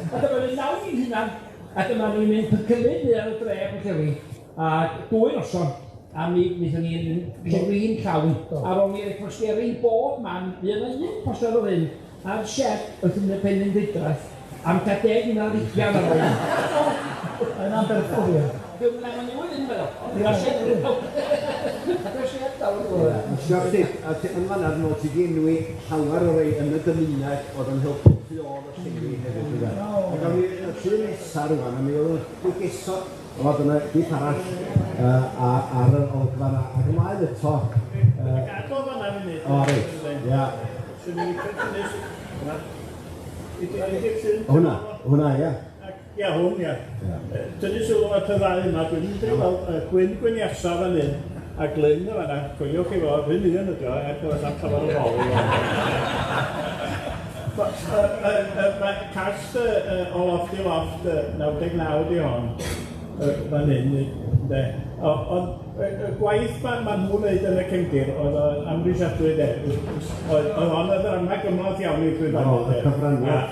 A dyma ni'n nawn ni'n hunan, a dyma ni'n mynd cymryd ni ar y dre Pwllheli, a dwy noson, a mi wnaethon ni yn llywin llawn, a ro'n ni'n rhoi posteri bob man, mi oedd yna un poster o hyn, a'r shed wrth ymyl Penrhyn Deudraeth, Am ta 10 ar ôl. Yn anferthol, ie. Dwi'n meddwl newydd yn meddwl. Siop ti, a ti yn fan'na dwi'n meddwl ti 'di enwi llawer o rei yn y gymuned oedd yn helpu tu ôl y llenni hefyd ynde? A gawn ni y llun nesa rŵan, a mi oedd y o dyna beth arall ar yr olygfa 'na, ac ymlaen eto. Gadw fan'na funud. O reit, ia. Swn i'n licio tynnu hwnna. Ydi'r llun? Hwnna, hwnna, ia. Ia, hwn, ia. Tynnu sylw at y ddau yma, dwi'n mynd i weld Gwyn Gwyniasa fan hyn, a Glyn yn fan'na, coeliwch chi fo, rhywun un ydi o, er bod o'n llawer o bobl. Mae cast o Lofft i Lofft 99 di hon, fan hyn, ynde. Ond y gwaith ma' nhw'n neud yn y cefndir oedd o'n amhrisiadwy de. Oedd hon yn ddrama gymhleth iawn i'w llwyfannu. O, y cyfraniad.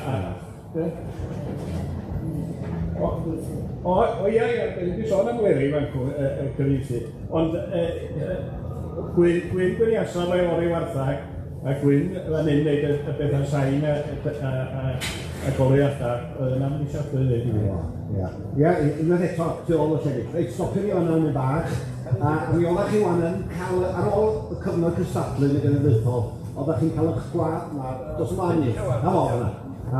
O ia, ia, da ni 'di sôn am Leri fan cw, y cyfieithu, ond Gwyn Gwyn Gwyniasa efo'i ori warthag, a Gwyn fan hyn neud y bethau sain a goleuada, oedd yn amhrisiadwy ddeud y gwir. Ia, ia, unwaith eto, tu ôl y llefydd. Reit, stopio ni fan'na am bach, a mi oeddach chi wan yn cael, ar ôl y cyfnod cystadlu yn y genedlaethol, oeddach chi'n cael eich gwadd, na, dos ymlaen ni, na fo fan'na. A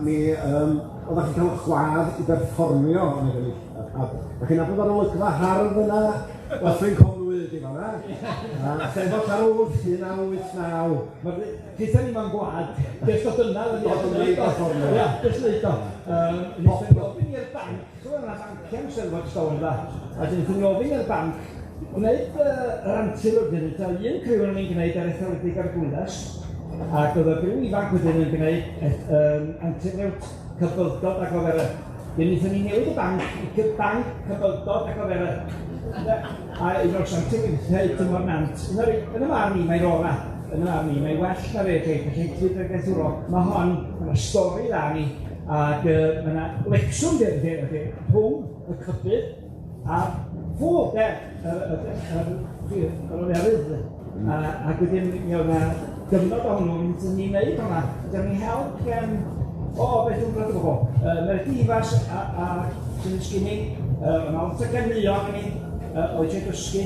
mi, oeddach chi'n cael eich gwadd i berfformio yn y genedlaethol. A da chi'n nabod ar olygfa hardd yna, Dyffryn Conwy ydi fan'na. A Steddfod Llanrwst, 1989. Ma'r Deutha ni mewn gwlad, jyst dod yna. Dod yna i berfformio. Ia, jyst neud o. Nethon ni ofyn i'r banc, ti'n gwbod o'na banciau'n Steddfod stone da, a nethon ni ofyn i'r banc gwneud yr antur wedyn, ta un criw o'n ni'n gwneud ar etholedig ar Gwyndas, ac oedd y criw ifanc wedyn yn gwneud antur rewt cybyldod ac ofera. Wedyn nethon ni newid y banc i banc cybyldod ac ofera. A un o'r santur weithiau tymor nant. Yn y marn i, mae'n ora. Yn y marn i, mae'n well na fe, felly cyd-gydurol. Mae hon, mae yna stori dda ni, ac mae yna lecswm rhwng y cybydd a fo, de, yr oferydd. Ac wedyn, mi oedd yna gyfnod o hwnnw, mynd ni'n neud hwnna. Dyna ni help gen, o, beth dwi'n gwybod o bobl. Meredi Ifas a sy'n sgynnu, yna lot o ganeuon ni, oedd eisiau dysgu.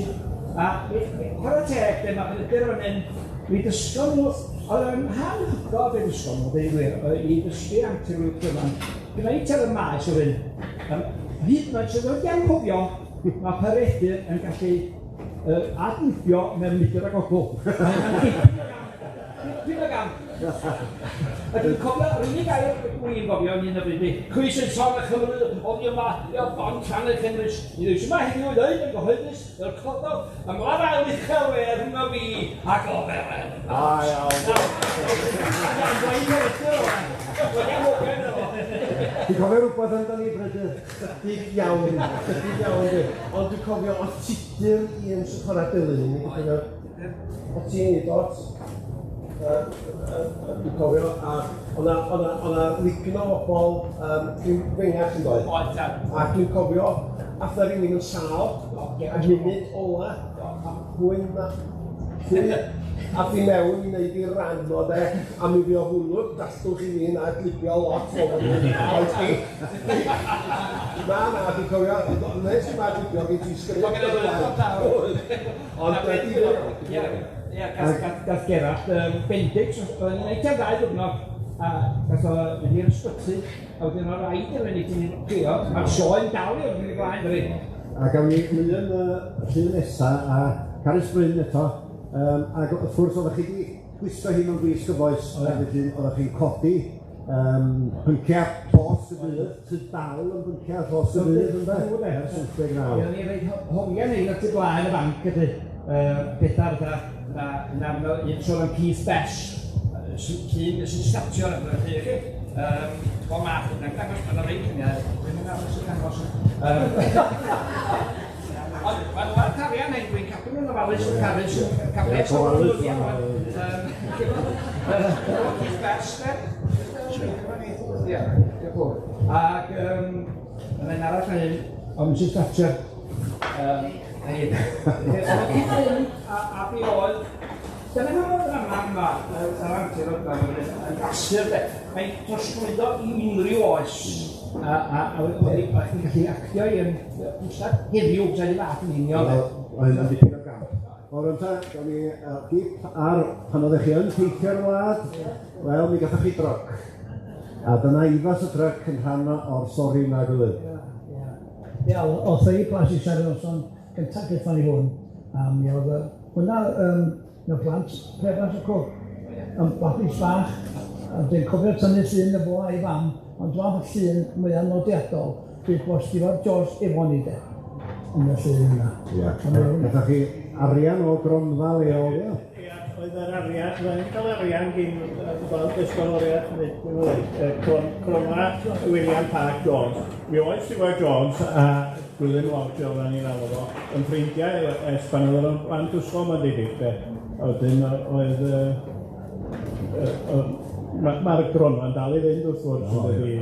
A chwarae teg, de, mae Peredur fan hyn, mi dysgon nhw, oedd yn hanhygoel be dysgon nhw, dweud gwir, i ddysgu antur gyfan. Gwneud ar y maes o hyn. Hyd yn oed sydd wedi anghofio, mae Peredur yn gallu adlibio mewn mudr ag ogl. Dwi'n y gam. A dwi'n cofio, yr unig air dwi'n gofio yn un o bryd i, chwi sy'n sôn y Cymru, oddi yma, i'r bont rhan y Cymrys, i ddweud yma heddiw i ddweud yn gyhoeddus, yr cododd, ymladd ail uchel wedd rhwng fi ac oferen. A iawn. Ti'n cofio rhywbeth amdani, Brydydd? Chydig iawn, chydig iawn. Ond dwi'n cofio, oedd Tudur un sy'n chwarae delyn, dwi'n cofio, o ti'n neud o? Dwi'n cofio, a o'na lipyn o bobl rhyw fengach yn dod. Oedd, ta. A dwi'n cofio, ath na rywun yn sâl, a munud ola, a pwy na, pwy ath i mewn i wneud i ran o de, a mi fuodd hwnnw, dallwch i fi na glibio lot o hwnnw, oedd hi. Na, na, dwi'n cofio, nes i ma glibio, fi ti sgript o'r blaen. Ond wedi Ie, ie, gath Gerallt bendix, oedd yn neud ddau ddiwrnod, a gath o mynd i'r ysbyty, a wedyn o'dd raid iddo fe neud i'n crio, ma'r sioe'n dal i fynd i blaen, dydi? A gawn ni lun y llun nesa, a Carys Bryn eto, ac wrth gwrs oeddech chi wedi gwisgo hi mewn gwisg gyfoes, a felly oeddech chi'n codi pynciau pos y dydd, sydd dal yn pynciau pos y dydd, ynde? Ers 89. Ie, o'n i'n rhaid hongian ein at y blaen y banc, ydy, pethau fatha, na, un sôn am Keith Best, sy'n statio ar y chi, chi? O math, yna, dangos, mae'n rhaid lluniau, dwi'n mynd ar sy'n dangos. Ond maen nhw ar tarian hyn, dwi'n cadw nhw'n ofalus yn Carys, Carys o'r dyddiau yma. Keith Best, de? Ie, diolch yn fawr. Ac mae'n arall fan hyn, o Mrs Thatcher. Hyn. Oedd hi'n mynd a fi oedd Dyna pam oedd yr ddrama yma, yr antur yma, yn glasur de. Mae'n trosglwyddo i unrhyw oes. A, a, a wedi, a chi'n gallu actio i yn pwysau heddiw, sa'n ei fath yn union. Wel, oedd yn dipyn o gamp. Wel, rwan ta, gawn ni gip ar pan oeddech chi yn teithio'r wlad, wel, mi gathoch chi dryc. A dyna Ifas y dryc yn rhan o'r stori yma, gilydd. Ia, ia. Ia, o'th ei plas i siarad noson gyntaf gaethon ni hwn, a mi oedd hwnna mewn plant Pebas y Cwc, yn babis bach, a dwi'n cofio tynnu llun y fo a'i fam, ond dwi'n meddwl llun mwya nodiadol, dwi'n gwybod Stiwart Jones efo ni de, yn y llun yna. Ia, gathoch chi arian o gronfa leol, ia? Ia, oedd yr arian, roedd yn cael arian gyn gweld ysgoloriaeth neu cronfa William Park Jones. Mi oedd Stewart Jones a Gwilym Lodge oedden ni'n alw fo, yn ffrindiau ers pan oedd o'n blant ysgol ma'n debyg de. A wedyn oedd ma'r gronfa'n dal i fynd wrth gwrs yn dydi.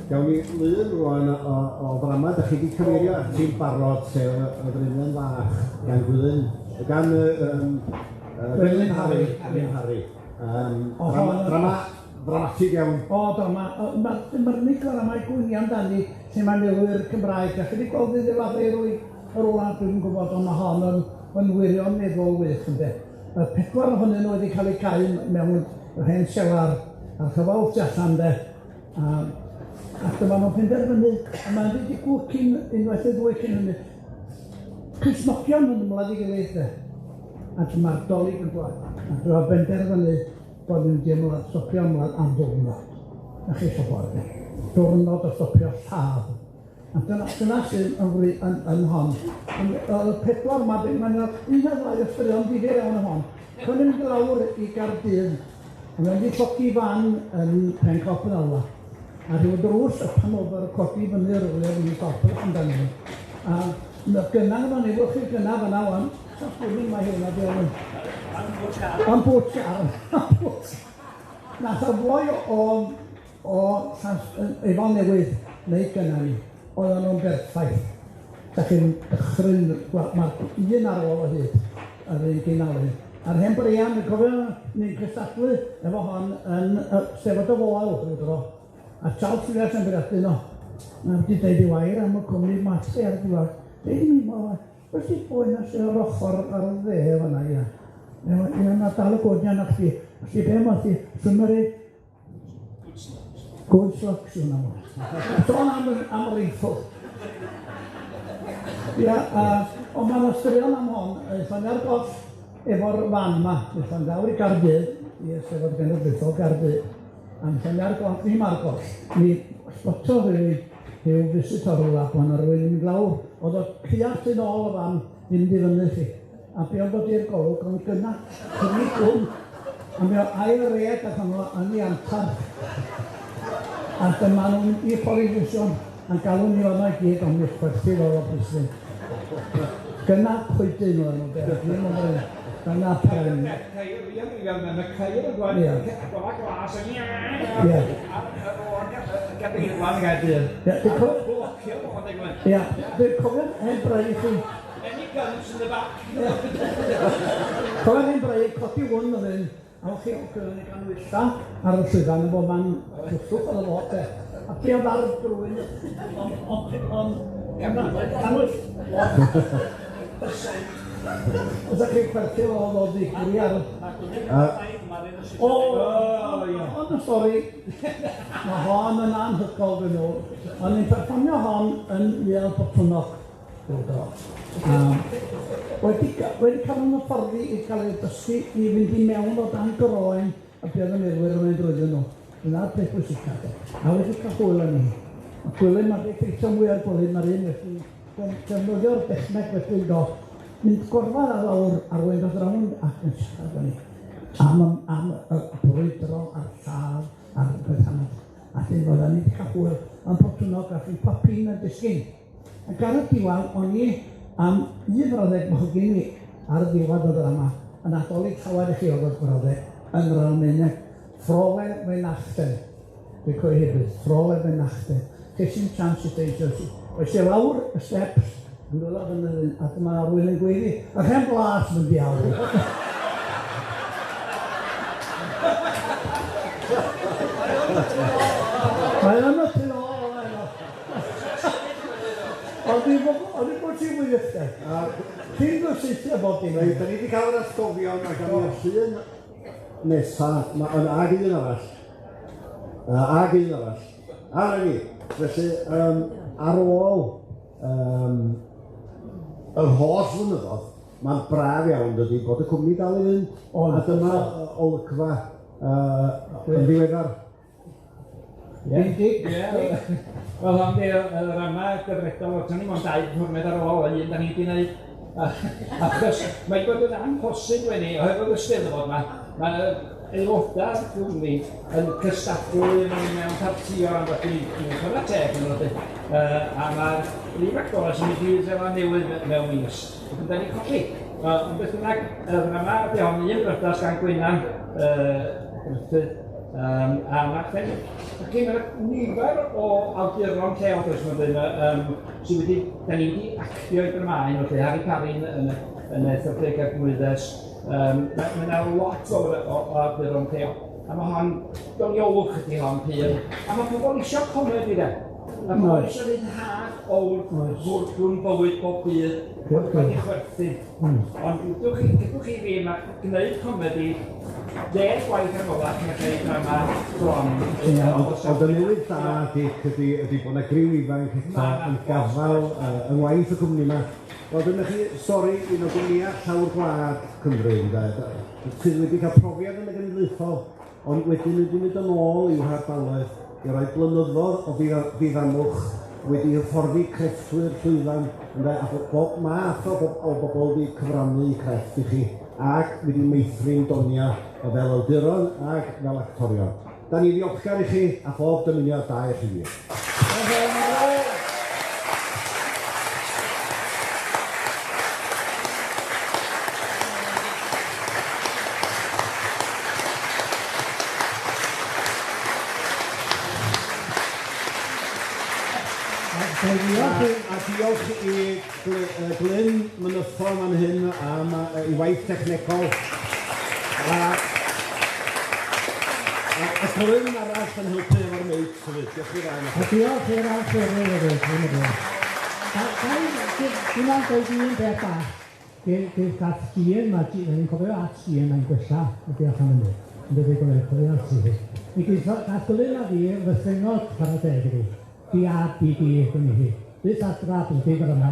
Gawn ni lun rŵan o ddrama 'dach chi 'di cyfeirio ati'n barod, sef y Frenhinen Fach gan Gwilym, gan Gwilym Harry, Gwilym Harry. Drama ddramatig iawn. O, drama, ma'r unig ddrama gwynia amdani lle mae milwyr Cymraeg, a chi 'di gweld iddi lafur yr wlad, dwi'm yn gwybod, ond ma' hon yn wirioneddol wych ynde. Y pedwar ohonyn nhw wedi cael eu cau mewn hen selar a rhyfel tu allan de. A dyma nhw'n penderfynu, a mae'n wedi digwydd cyn unwaith neu ddwy cyn hynny. Cristnogion yn ymladd ei gilydd de. A dyma'r Dolig yn dod. A dyma benderfynu bod nhw'n mynd i ymladd, stopio ymladd am ddiwrnod. Na chi eisiau bod de. Diwrnod o stopio lladd. A dyna sydd yn hon. Y pedwar yma, mae'n un o'r ddau o straeon difyr iawn yn hon. Pan yn mynd lawr i Gaerdydd, a mae'n mynd i llogi fan yn Pen Cop yn Alma. A rhyw drws y pan oedd ar y codi fyny rywle yn y top amdano ni. A gynna yma, neu wrth i'r gynna fyna wan, sa'n mae hwnna di o'n... Am bwtshar. Nath o foi o Efon Newydd neu gynna ni, oedden nhw'n berffaith. Da chi'n dychryn, mae'r un ar ôl o hyd, yr un gynalun. A'r hen Brian, dwi'n cofio ni'n cystadlu efo hon yn Steddfod y Foel rhyw dro. A Charles Williams yn bwriadu no. Na wedi deud i wair am y cwmni mate ar y diwedd. Deud i mi, ma, beth sy'n boi na sy'n ar ochr ar y dde fan'na, ia. Ia, na dal y godian na chdi. Felly be ma chi, symud Good luck, sy'n aml. Sôn am reiffl. Ia, ond mae'n straeon am hon, aethon ni ar goll efo'r fan yma, aethon lawr i Gaerdydd, i Eisteddfod Genedlaethol Gaerdydd. Aethon ni ar goll, ddim ar goll, mi sbotodd rhyw visitor rwla, bo' 'na rywun yn mynd lawr, oedd o ceuad tu nôl y fan, mynd i fyny chi. A be oedd dod i'r golwg, ond gynna, cynnig hwn. A mi oedd ail red ac honno yn ei antarth. A dyma nhw'n i'r politician a'n galw ni o'na i gyd, ond mi chwerthin oedd o bwysig. Gynna coedyn oedd nhw, de, ddim yn rhaid. Dyna pren. Mae ceir yn dod, gola glas yn ia. A'r Gaerdydd. Blocio fo, Ia, dwi'n cofio hen brau i chi. Any guns in the back. Cofio hen brau, codi hwn oedd un, a o'ch chi o'n ei ganwylla ar y llwyfan yn bob man twllwch oedd o fod de. A be oedd ar y drwyn, ond canwyll. Os ydych chi'n chwerthin oedd o ddigri ar... O, ond y stori, mae hon yn anhygoel dwi'n meddwl. O'n i'n perfformio hon yn Iel Botwnnog. Wedi cael yn hyfforddi i cael ei dysgu i fynd i mewn o dan groen y buodd y milwyr yn mynd drwyddyn nhw. Dyna'r peth pwysica. A wedi cael hwyl yn ni. A Gwilym, mae'r effeithio mwy ar Gwilym, mae'r un felly defnyddio'r dechneg felly do. Mynd gorfod ar lawr ar wyn dod rownd ac yn siarad â ni. Am y brwydro a'r lladd a'r peth anodd. A lle fydda ni wedi cael hwyl am Botwnnog a chi popin yn disgyn. Ac ar y diwedd, o'n i am un brawddeg mochogin i ar y diwedd y ddrama, yn Nadolig llawer i chi oedd y brawddeg yn yr Almaeneg, Frohe Weihnachten. Dwi'n cofio hefyd, Frohe Weihnachten. Ces i'n chance i deud wrth i. Oes i lawr y steps, yn dod fyny, a dyma rywun yn gweiddi, yr hen blas mynd i awr. Mae yn y tu ôl yna. Ond i bod ti'n wych de. Ti'n gysylltu bob dim. Reit, da ni wedi cael yr atgofion ac am i'r llun nesa, ag un arall. Ag un arall. A na ni. Felly, ar ôl yr holl flynyddoedd, mae'n braf iawn dydi bod y cwmni dal i fynd. A dyma olygfa yn ddiweddar. Ie. Wel, ond y ddrama gyfredol, o'n i mond 2 diwrnod ar ôl un da ni wedi gwneud. Achos mae'n bod yn amhosib wedi, oherwydd y Steddfod yma, mae aelodau'r cwmni yn cystadlu mewn partïon am felly dwi'n chwarae teg yn nhw. A mae'r brif actores yn mynd i Seland Newydd mewn mis. Wedyn da ni'n colli. Ond beth bynnag, y ddrama ydi hon, un briodas gan Gwenan Gruffydd. A mae'r mae nifer o awduron lleol, does, mae'n dweud, sydd wedi, da ni wedi actio i dramâu, felly Harry Parry yn Erthygl ac Mwyddes. Mae yna lot o awduron lleol. A mae hon, doniolwch ydi hon, pur. A mae pobl eisiau comedi de. Mae pobl eisiau rhyddhad o'r fwrdwn bywyd bob dydd, wedi chwerthin. Ond dwedwch chi fi, mae gwneud comedi 10 gwaith ar olach na gwneud drama bron. Ond y newydd da, Dic, ydy bod yna griw ifanc eto yn gafael yng ngwaith y cwmni yma. Wel, dyna chi stori un o gwmnïau llawr gwlad Cymru, ynde, sydd wedi cael profiad yn y genedlaethol, ond wedyn wedi mynd yn ôl i'w hardaloedd i roi blynyddoedd o ddiddanwch, wedi hyfforddi crefftwyr llwyfan, ynde, a bob math o bobl wedi cyfrannu crefft i chi, ac wedi meithrin doniau fel awduron ac fel actorion. Da ni ddiolchgar i chi, a phob dymuniad da i chi gyd. A diolch i Glyn Mynython am hyn, am ei waith technegol. A Glyn arall yn helpu efo'r meic hefyd. Diolch i'r ddau. A diolch i'r archwilwyr hefyd. Dwi'n ond dweud un beth bach. Gath Jean, ni'n cofio at Jean mae'n gwella, diolch am hynny. Yn dweud gwneud, cofio at ti. Mi gath Glyn a fi fythynnod chwarae teg iddi. B A B D, dwi'n hi. Bys adra, bys byd yma.